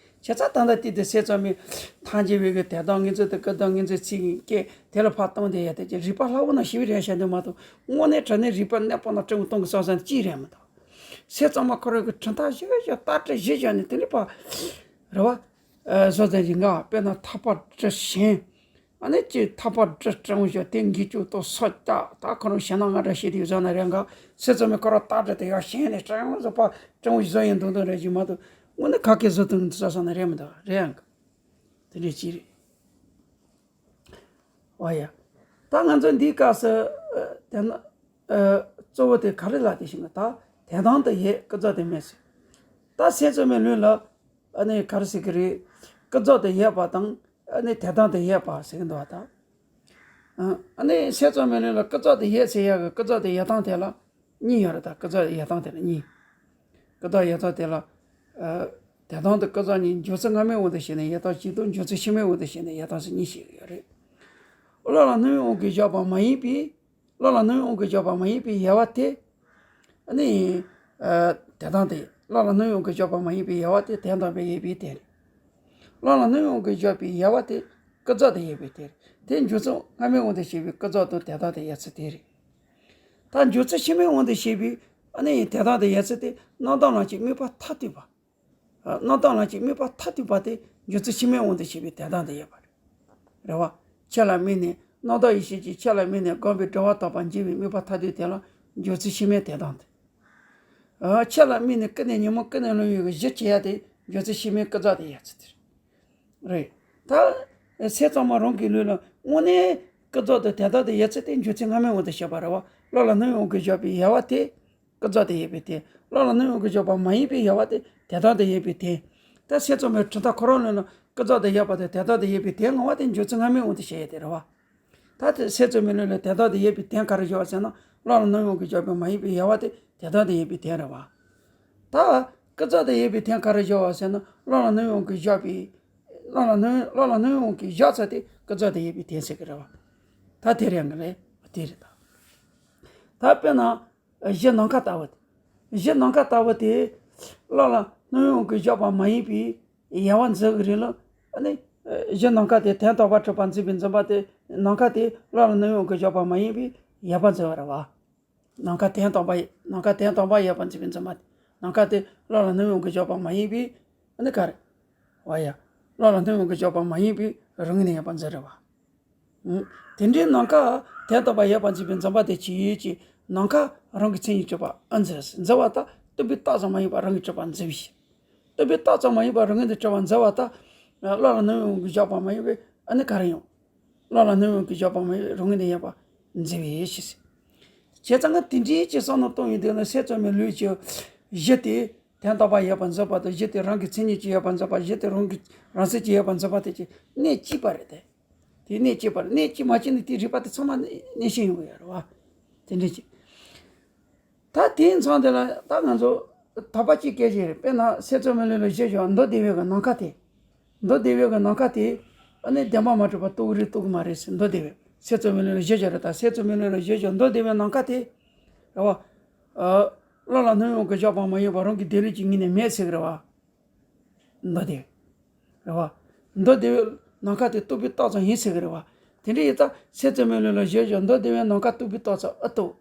བྱས་ཙང་ད་ལྟ་དེ་དེ་སེམས་ཙམ་པས་ཐལ་འགྱུར་བའི་གི་དེ་དག་ངོས་འཛིན་དེ་ཀུན་རྫོབ་ངོས་འཛིན་ཚིག་གི་དེ་ལ་ཕར་བཏང་དེ་ཡ་དེ་ཀྱི་རིགས་པ་སླ་བོ་ནང་ཞིག་རེད་བཤད་འདུག་མ་གཏོགས། དངོས་གནས་དྲང་གནས་རིགས་པ་གནས་སྤོ་ན་སྤྲང་བོ་སྟོང་གི་བསམ་བསམ་ཅི་རེད་མི་འདུག་སེམས་ཙམ་པ་ཁོ་རང་གི་གྲུབ་མཐའ་བཞི་བཞག་རྟགས་འདྲ་བཞི་བཞག་ནས་དེ་འདྲ་པ་རེད་བ། བཟོ་ཙམ་གྱི་ང་དཔེར་ན་ཐག་པ་འདྲ་ཞན། ཨ་ནི་ཅིག་ཐག་པ་འདྲ་སྤྲང་བོ་བཞག་དེ་འགོས་ཀྱོག་ཏོ་སོ་རྒྱག་ད་ཁོ་རང་ཞེད་སྣང་ང་འདྲ་བྱེད་དུས་བཟོ་ན་རེད་འགའ། སེམས་ཙམ་པས་ཁོ་རང་རྟགས་འདྲ་དེ་ཡག་ཞན་ནས་སྤྲང་བོ་བཟོ་པ་སྤྲང་བོ་བཟོ་ཡིན་མདོག་མདོག་རེད་ཅིག་མ་གཏོགས། དངོས་གནས་ག་གེ་བཟོ་ཐུབ་མི་འདུག་བསམ་ན་རེད་མི་འདུག་རེད་ཡང་གི། དེ་འདྲ་ཅིག་རེད། འོ་ཡ། ད་ང་ཚོ་འདིའི་སྐབས་སུ་ཨ་དེ་ན་ཨ་གཙོ་བོ་དེ་ག་རེ་ལབ་དེ་ཞིག་ན། ད་དེ་དང་དེ་ཡོད། ཀུན་རྫོབ་དེ་མེད་ཟེར། ད་སེམས་ཙམ་པའི་ལུགས་ལ་ཨ་ནི་ག་རེ་ཟེར་གི་རེད། ཀུན་རྫོབ་དེ་ཡོད་པ་དང་ཨ་ནི་དེ་དང་དེ་ཡོད་པ་ཟེར་གི་འདུག་བ། ད་ཨ་ནི་སེམས་ཙམ་པའི་ལུགས་ལ་ཀུན་རྫོབ་དེ་ཡོད་ཟེར་ཡག་གི། ཀུན་རྫོབ་དེ་ཡོད་སྟངས་དེ་ལ་གཉིས་ཡོད་རེད། ད་ཀུན་རྫོབ་ཡོད་སྟངས་དེ་ལ་གཉིས། ཀུན་རྫོབ་ཡོད་སྟངས་དེ་ལ་ཨ་དེ་དང་དེ། ཀུན་རྫོབ་གཉིས། འཇོག་ཚུལ་སྔ་མའི་དབང་དུ་བྱས་ནས་ཡོད་སྟངས་གཅིག་དང་། འཇོག་ཚུལ་ཕྱི་མའི་དབང་དུ་བྱས་ནས་ཡོད་སྟངས་ཟེར་གཉིས་ཤིག་ཡོད་རེད། བློ་ལ་སྣང་བའི་དབང་གིས་བཞག་པ་མ་ཡིན་པའི། བློ་ལ་སྣང་བའི་དབང་གིས་བཞག་པ་མ་ཡིན་པའི་ཡོད་པ་དེ། ཨ་ནི་ཨ་དེ་དང་དེ། བློ་ལ་སྣང་བའི་དབང་གིས་བཞག་པ་མ་ཡིན་པའི་ཡོད་པ་དེ་དོན་དམ་པར་ཡོད་པའི་དོན་རེད། བློ་ལ་སྣང་བའི་དབང་གིས་བཞག་པའི་ཡོད་པ་དེ་ཀུན་རྫོབ་ཏུ་ཡོད་པའི་དོན་རེད། དེ་འཇོག་ཚུལ་སྔ་མའི་དབང་དུ་བྱས་པའི་ཀུན་རྫོབ་དང་དོན་དམ་དུ་ཡོད་ཚུལ་དེ་རེད། ད་འཇོག་ཚུལ་ཕྱི་མའི་དབང་དུ་བྱས་པའི་ཨ་ནི་དོན་དམ་དུ་ཡོད་ཚུལ་དེ་རྣམ་དག་ལམ་གྱི་དམིགས་པ་མཐར་ཐུག་པ། རྣམ་དག་ལམ་གྱི་དམིགས་པ་མཐར་ཐུག་པ་དེ་འཇོག་ཚུལ་ཕྱི་མའི་དབང་དུ་བྱས་པའི་དོན་དམ་དུ་ཡོད་པ་རེད། རེད་བ། ཆོས་ལ་དམིགས་ནས། རྣམ་དག་ཡེ་ཤེས་ཀྱིས་ཆོས་ལ་དམིགས་ནས་སྒོམ་པའི་སྒོམ་པ་དམ་པ་འབྱེད་པའི་དམིགས་པ་མཐར་ཐུག་དེ་ལ་འཇོག་ཚུལ་ཕྱི་མའི་དོན་དམ་དུ། ཨ། ཆོས་ལ་དམིགས་ནས་ཀུན་ནས་ཉོན་མོངས་ཀུན་ནས་བསླུས་པའི་གཞི་བྱེད་ཡ་དེ་འཇོག་ཚུལ་ཕྱི་མའི་ཀུན་རྫོབ་ཏུ་ཡོད་ཚུལ་དེ་རེད། ད་སེམས་ཙམ་པ་རང་གི་ལུགས་ལ་དངོས་གནས་ཀུན་རྫོབ་ཏུ་དོན་དམ་དུ་ཡོད་ཚུལ་དེ་འཇོག་ཚུལ་སྔ་མའི་དབང་དུ་བྱས་པ་རེད་བ། བློ་ལ་སྣང་བའི་དབང་གིས་བཞག་པའི་ཡོད་པ་དེ་ཀུན་རྫོབ་ཏུ་ཡོད་པའི་དོན། བློ་ལ་སྣང་བའི་དབང་གིས་བཞག་པ་མ་ཡིན་པའི་ཡོད་པ་དེ་དོན་དམ་དུ་ཡོད་པའི་དོན། ད་སེམས་ཙམ་པའི་གྲུབ་མཐའ་ཁོ་རང་ལུགས་ལ་ཀུན་རྫོབ་ཏུ་ཡོད་པ་དེ་དོན་དམ་དུ་ཡོད་པའི་དོན་ངོ་བོ་དེ་འཇོག་ཚུལ་སྔ་མའི་དབང་དུ་བྱས་ཡོད་དེ་རེད་བ། ད་དེ་སེམས་ཙམ་པའི་ལུགས་ལ་དོན་དམ་དུ་ཡོད་པའི་དོན་ག་རེ་བཞག་པ་ཟེར་ན། བློ་ལ་སྣང་བའི་དབང་གིས་བཞག་པ་མ་ཡིན་པའི་ཡོད་པ་དེ་དོན་དམ་དུ་ཡོད་པའི་དོན་རེད་བ། ད་ཀུན་རྫོབ་ཏུ་ཡོད་པའི་དོན་ག་རེ་བཞག་པ་ཟེར་ན། བློ་ལ་སྣང་བའི་དབང་གིས་བཞག་པའི། བློ་ལ་སྣང་བློ་ལ་སྣང་བའི་དབང་གིས་བཞག་ཚུལ་དེ་ཀུན་རྫོབ་ཏུ་ཡོད་པའི་དོན་ཟེར་གི་རེད་བ། ད་དེ་རེད་ཡང་གི་རེད། དེ་རེད་ད། ད་དཔེར་ན། གཞི་ནམ་མཁའ་ལྟ་བུ་དེ། གཞི་ནམ་མཁའ་ལྟ་བུ་དེ། བློ་ལ་སྣང་བའི་དབང་གིས་བཞག་པ་མ་ཡིན་པའི་ཡོད་པར་འཛིན་གྱི་རིང་ལ། ཨ་ནི། གཞི་ནམ་མཁའ་དེ་དོན་དམ་པར་གྲུབ་པར་འཛིན་པའི་འཛིན་པ་དེ། ནམ་མཁའ་དེ་བློ་ལ་སྣང་བའི་དབང་གིས་བཞག་པ་མ་ཡིན་པའི་ཡོད་པར་འཛིན་པ་རེད་བ། ནམ་མཁའ་དོན་དམ་པར། ནམ་མཁའ་དོན་དམ་པར་ཡོད་པར་འཛིན་པའི་འཛིན་པ་དེ། ནམ་མཁའ་དེ་བློ་ལ་སྣང་བའི་དབང་གིས་བཞག་པ་མ་ཡིན་པའི། ཨ་ནི་ག་རེ། འོ་ཡ། བློ་ལ་སྣང་བའི་དབང་གིས་བཞག་པ་མ་ཡིན་པའི་རང་ངོས་ནས་ཡོད་པར་འཛིན་རེད་བ། དེ་འདྲའི་ནམ་མཁའ་དོན་དམ་པར་ཡོད་པར་འཛིན་པའི་འཛིན་པ་དེ་ཅི་ཡོད་ཀྱི། ནམ་མཁའ་རང་གི་མཚན་ཉིད་གྲུབ་པར་འཛིན། འཛིན་པ་དང་རྟོག་པས་བཏགས་ཙམ་མ་ཡིན་པར་རང་གིས་གྲུབ་པར་འཛིན་པའི་ཕྱིར། རྟོག་པས་བཏགས་ཙམ་མ་ཡིན་པར་རང་ངོས་ནས་གྲུབ་པར་འཛིན་པ་དང་། བློ་ལ་སྣང་བའི་དབང་གིས་བཞག་པ་མ་ཡིན་པའི་ཨ་ནི་ག་རེ་ཡང་། བློ་ལ་སྣང་བའི་དབང་གིས་བཞག་པ་མ་ཡིན་པའི་རང་ངོས་ནས་ཡོད་པར་འཛིན་པའི་ཕྱིར། བྱས་ཙང་ང་དེ་འདྲའི་ཅིག་བསམ་བློ་གཏོང་ཡོང་དུས་ན། སེམས་ཙམ་པའི་ལུགས་ཀྱི་གཞི་དེ་དོན་དམ་པར་ཡོད་པར་འཛིན་པ་དང་། གཞི་དེ་རང་གི་མཚན་ཉིད་ཀྱིས་ཡོད་པར་འཛིན་པ། གཞི་དེ་རང་གི་རང་སེམས་ཀྱིས་ཡོད་པར་འཛིན་པ་དེ་ཀྱི་གནད་གཅིག་པ་རེད་དེ། དེ་གནད་གཅིག་པ་རེད། གནད་གཅིག་མ་གཅིག་ནི་དེའི་རིགས་པ་དེ་ཚང་མ་གནས་ཤིང་ཡོང་གི་ཡོད་རེད་བ། དེ་འདྲ་ཅིག་ད་དེའི་མཚམས་དེ་ལ་ད་ང་ཚོ་དོགས་པ་གཅིག་སྐད་ཅིག་རེད། དཔེར་ན་སེམས་ཙམ་པའི་ལུགས་ལ་གཞི་བཞག་མདོ་སྡེ་པའི་གི་ནམ་མཁའ་དེ། མདོ་སྡེ་པའི་གི་ནམ་མཁའ་དེ། ཨ་ནི་བདེན་པར་མ་གྲུབ་པ་རྟོགས་ཀྱི་རེད་རྟོགས་ཀྱི་མ་རེད་ཟེར། མདོ་སྡེ་པའི་སེམས་ཙམ་པའི་ལུགས་ལ་གཞི་བཞག་རེད། ད་སེམས་ཙམ་པའི་ལུགས་ལ་གཞི་བཞག་མདོ་སྡེ་པའི་ནམ་མཁའ་དེ། རེད་བ། ཨ། བློ་ལ་སྣང་བའི་དབང་གིས་བཞག་པ་མ་ཡིན་པར་རང་གི་བདེན་ལུགས་ཀྱི་ངོས་ནས་མེད་ཟེར་གི་རེད་བ། མདོ་སྡེ། རེད་བ། མདོ་སྡེ་པའི་ནམ་མཁའ་དེ་རྟོག་པས་བཏགས་ཙམ་ཡིན་ཟེར་གི་རེད་བ། དེ་འདྲ་ཡིན་ཙང་སེམས་ཙམ་པའི་ལུགས་ལ་གཞི་བཞག་མདོ་སྡེ་པའི་ནམ་མཁའ་རྟོག་པས་བཏགས་ཙམ་ཨ་རྟོགས།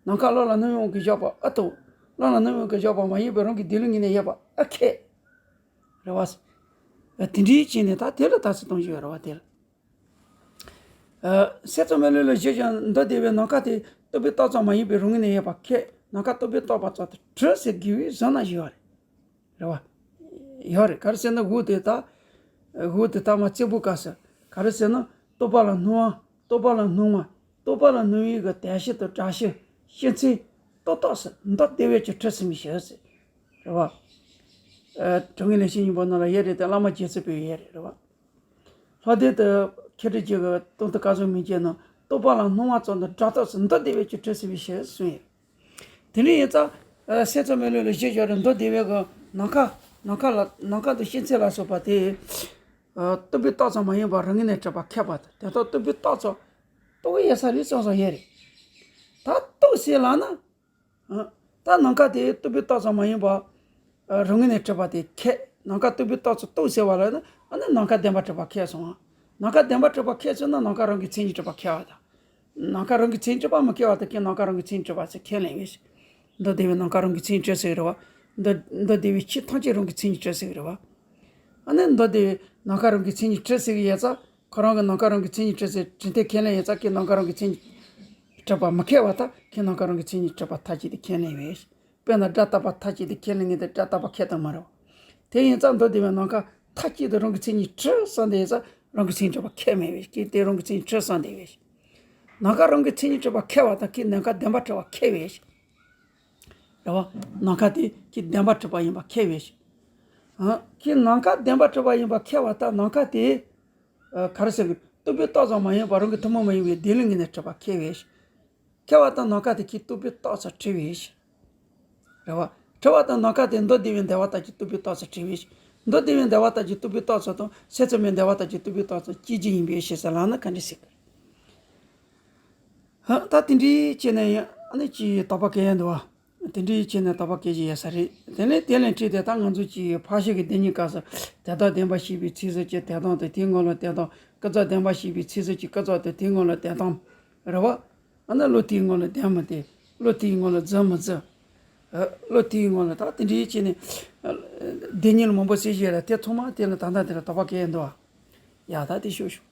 ནམ་མཁའ་བློ་ལ་སྣང་བའི་དབང་གིས་བཞག་པ་ཨ་རྟོགས། བློ་ལ་སྣང་བའི་དབང་གིས་བཞག་པ་མ་ཡིན་པའི་རང་གི་བདེན་ལུགས་ངོས་ནས་ཡོད་པ་ཨ་ཁེགས། རེད་བ། དེ་འདྲའི་ཕྱིར་ནས་ད་དེ་ལ་དོགས་སེལ་གཏོང་རྒྱུ་ཡོད་རེད་བ། དེ་ལ། ཨ། སེམས་ཙམ་མི་ལུས་ལ་བཞི་སྦྱར་མདོ་སྡེ་པའི་ནམ་མཁའ་དེ་རྟོག་པས་བཏགས་ཙམ་མ་ཡིན་པའི་རང་ངོས་ནས་ཡོད་པ་ཁས། ནམ་མཁའ་རྟོག་པས་བཏགས་པ་ཙམ་དུ་གྲུབ་ཟེར་དགོས་པའི་བཟོ་ན་ཡོད་རེད། རེད་བ། ཡོད་རེད། ག་རེ་ཟེར་ན་འོག་དེ་དག་འོག་དེ་དག་མ་རྩེ་པོ་ག་ཟེར། ག་རེ་ཟེར་ན་རྟོག་པ་ལ་སྣང་བ། རྟོག་པ་ལ་སྣང་བ། རྟོག་པ་ལ་སྣང་བའི་གི་དོན་སྤྱི་དང་སྒྲ་སྤྱི། སྤྱི་མཚན། རྟོག་བཏགས་ཟེར། མདོ་སྡེ་པས་ཀྱང་གྲུབ་ཟིན་པའི་ཕྱིར་ཟེར། རེད་བ། ཨ། དྲང་ངེས་ལེགས་བཤད་སྙིང་པོ་ནང་ལ་ཡོད་རེད་དེ། བླ་མ་རྗེ་བཙུན་པས་ཡོད་རེད། རེད་བ། ལྷག་དོན་དུ་མཁས་གྲུབ་རྗེ་གི་སྟོང་ཐུན་སྐལ་བཟང་མན་ཆད་ནང་རྟོག་པ་ལ་སྣང་བ་ཙམ་དང་སྒྲ་རྟོག་ཙམ་མདོ་སྡེ་པས་ཀྱང་གྲུབ་ཟིན་པའི་ཕྱིར་གསུངས་ཡོད། དེ་འདྲ་ཡིན་ཙང་། ཨ། སེམས་ཙམ་མི་ལུས་ལ་བཞི་སྦྱར་རེད། མདོ་སྡེ་པའི་གི་ནམ་མཁའ། ནམ་མཁའ་ལ། ནམ་མཁའ་དང་སྤྱི་མཚན་ལ་སོགས་པ་དེ། ཨ། རྟོག་པས་བཏགས་ཙམ་མ་ཡིན་པར་རང་ངོས་ནས་གྲུབ་པ་ཁས་པ་དང་། དེ་ལྟར་རྟོག་པས་བཏགས་ཙམ། རྟོག་གི་ཡོད་ས་རེད་བསམ་བསམ་ཡོད་རེད། ད་རྟོག་ཟེར་ལབ་ན། ཨ། ད་ནམ་མཁའ་དེ་རྟོག་པས་བཏགས་ཙམ་མ་ཡིན་པ། ཨ། རང་ངོས་ནས་གྲུབ་པ་དེ་ཁས། ནམ་མཁའ་རྟོག་པས་བཏགས་ཙམ་རྟོག་ཟེར་བ་ལ་ནི། ཨ་ནི་ནམ་མཁའ་བདེན་པར་གྲུབ་པ་ཁས་སོང་། ནམ་མཁའ་བདེན་པར་གྲུབ་པ་ཁས་སོང་ན་ནམ་མཁའ་རང་གི་མཚན་ཉིད་གྲུབ་པ་ཁས་པ་དང་། ནམ་མཁའ་རང་གི་མཚན་ཉིད་གྲུབ་པ་མི་ཁས་པ་དང་། ཁྱེད་ནམ་མཁའ་རང་གི་མཚན་ཉིད་གྲུབ་པ་ཟེར་ཁས་ལེན་བས། མདོ་སྡེ་པས་ནམ་མཁའ་རང་གི་མཚན་ཉིད་གྲུབ་ཟེར་གི་རེད་བ། མདོ། མདོ་སྡེ་པས་ཆོས་ཐམས་ཅད་རང་གི་མཚན་ཉིད་གྲུབ་ཟེར་གི་རེད་བ། ཨ་ནི་མདོ་སྡེ་པས་ནམ་མཁའ་རང་གི་མཚན་ཉིད་གྲུབ་ཟེར་གི་ཡོད་ཙང་། ཁོ་རང་གིས་ནམ་མཁའ་རང་གི་མཚན་ཉིད་གྲུབ་ཟེར་དྲན་ཐེ་ཁས་ལེན་ཡོད་ཙང་། ཁྱེད་ནམ་མཁའ་རང་གི་མཚན་ཉིད་གྲུབ་པ་མི་ཁས་པ་དང་། ཁྱེད་ནམ་མཁའ་རང་གི་མཚན་ཉིད་གྲུབ་པ་མཐའ་གཅིག་ཏུ་ཁས་ལེན་བས། དཔེར་ན་སྒྲ་རྟག་པ་མཐའ་གཅིག་ཏུ་ཁས་ལེན་མཁན་དེ་སྒྲ་རྟག་པ་ཁས་དང་མ་རེད། དེ་ཡིན་ཙང་མདོ་སྡེ་པས་ནམ་མཁའ་མཐའ་གཅིག་ཏུ་རང་གི་མཚན་ཉིད་གྲུབ་བསམ་དེ་ཡིན་ཙང་རང་གི་མཚན་ཉིད་གྲུབ་པ་ཁས་མེད་པས། ཁྱེད་དེ་རང་གི་མཚན་ཉིད་གྲུབ་བསམ་དེ་བས། ནམ་མཁའ་རང་གི་མཚན་ཉིད་གྲུབ་པ་ཁས་པ་དང་། ཁྱེད་ནམ་མཁའ་བདེན་པར་གྲུབ་པ་ཁས་བས། རེད་བ། ནམ་མཁའ་དེ་ཁྱེད་བདེན་པར་གྲུབ་པ་ཡིན་པ་ཁས་བས། ཨ། ཁྱེད་ནམ་མཁའ་བདེན་པར་གྲུབ་པ་ཡིན་པ་ཁས་པ་དང་། ནམ་མཁའ་དེ། ཨ། ག་རེ་ཟེར་གི། རྟོག་པས་བཏགས་ཙམ་མ་ཡིན་པར་རང་གི་ཐུན་མོང་མ་ཡིན་པའི་བདེན་ལུགས་ངོས་ནས་གྲུབ་པ་ཁས་བས། ཁས་པ་དང་། ནམ་མཁའ་དེ་ཁྱེད་རྟོག་པས་བཏགས་ཙམ་གྲུབ་པས། རེད་བ། གྲུབ་པ་དང་ནམ་མཁའ་དེ་མདོ་སྡེ་པའི་འདོད་པ་ལྟར་གྱི་རྟོག་པས་བཏགས་ཙམ་གྲུབ་པས། མདོ་སྡེ་པའི་འདོད་པ་ལྟར་གྱི་རྟོག་པས་བཏགས་ཙམ་དང་། སེམས་ཙམ་པའི་འདོད་པ་ལྟར་གྱི་རྟོག་པས་བཏགས་ཙམ་གཅིག་གཅིག་ཡིན་པའི་ཕྱིར་ཟེར་ལབ་ན་ག་འདྲ་ཟེར་གི། ཧ། ད་དེ་འདྲའི་བྱས་ནས་ཡང་ཨ་ནི་ཅིག་དོགས་པ་སྐྱེ་ཡ་འདུག་བ། དེ་འདྲའི་བྱས་ནས་དོགས་པ་སྐྱེ་གི་ཡོད་ས་རེད། དེ་ནས་དེ་ལས་འཕྲོས་ཏེ་ད་ང་ཚོ་ཅིག་ཕར་ཕྱོགས་ཀྱི་སྡེ་གཉིས་སྐབས་སུ། དོན་དམ་བདེན་པར་ཤེས་པའི་ཚིགས་སུ་བཅད་དོན་དམ་དང་དེའི་ངང་ལ་དོན་དམ། ཀུན་རྫོབ་བདེན་པར་ཤེས་པའི་ཚིགས་སུ་བཅད་ཀུན་རྫོབ་དང་དེའི་ངང་ལ་དོན་དམ། རེད་བ། ཨ་ནི་བློ་དེའི་ངང་ལ་ལྡན་མི་ལྡན། བློ་དེའི་ངང་ལ་རྫུན་མི་རྫུན། ཨ། བློ་དེའི་ངང་ལ། ད་དེ་འདྲའི་བྱས་ནས། ཨ། སྡེ་གཉིས་ལ་མང་པོ་ཟེར་བཞག་ལ། དེ་ཚང་མ་དེ་ལ་ད་ལྟ་དེ་ལ་དོགས་པ་སྐྱེ་ཡ་འདུག་བ། ཡ། ད་དེ་ཤོད་ཤོད།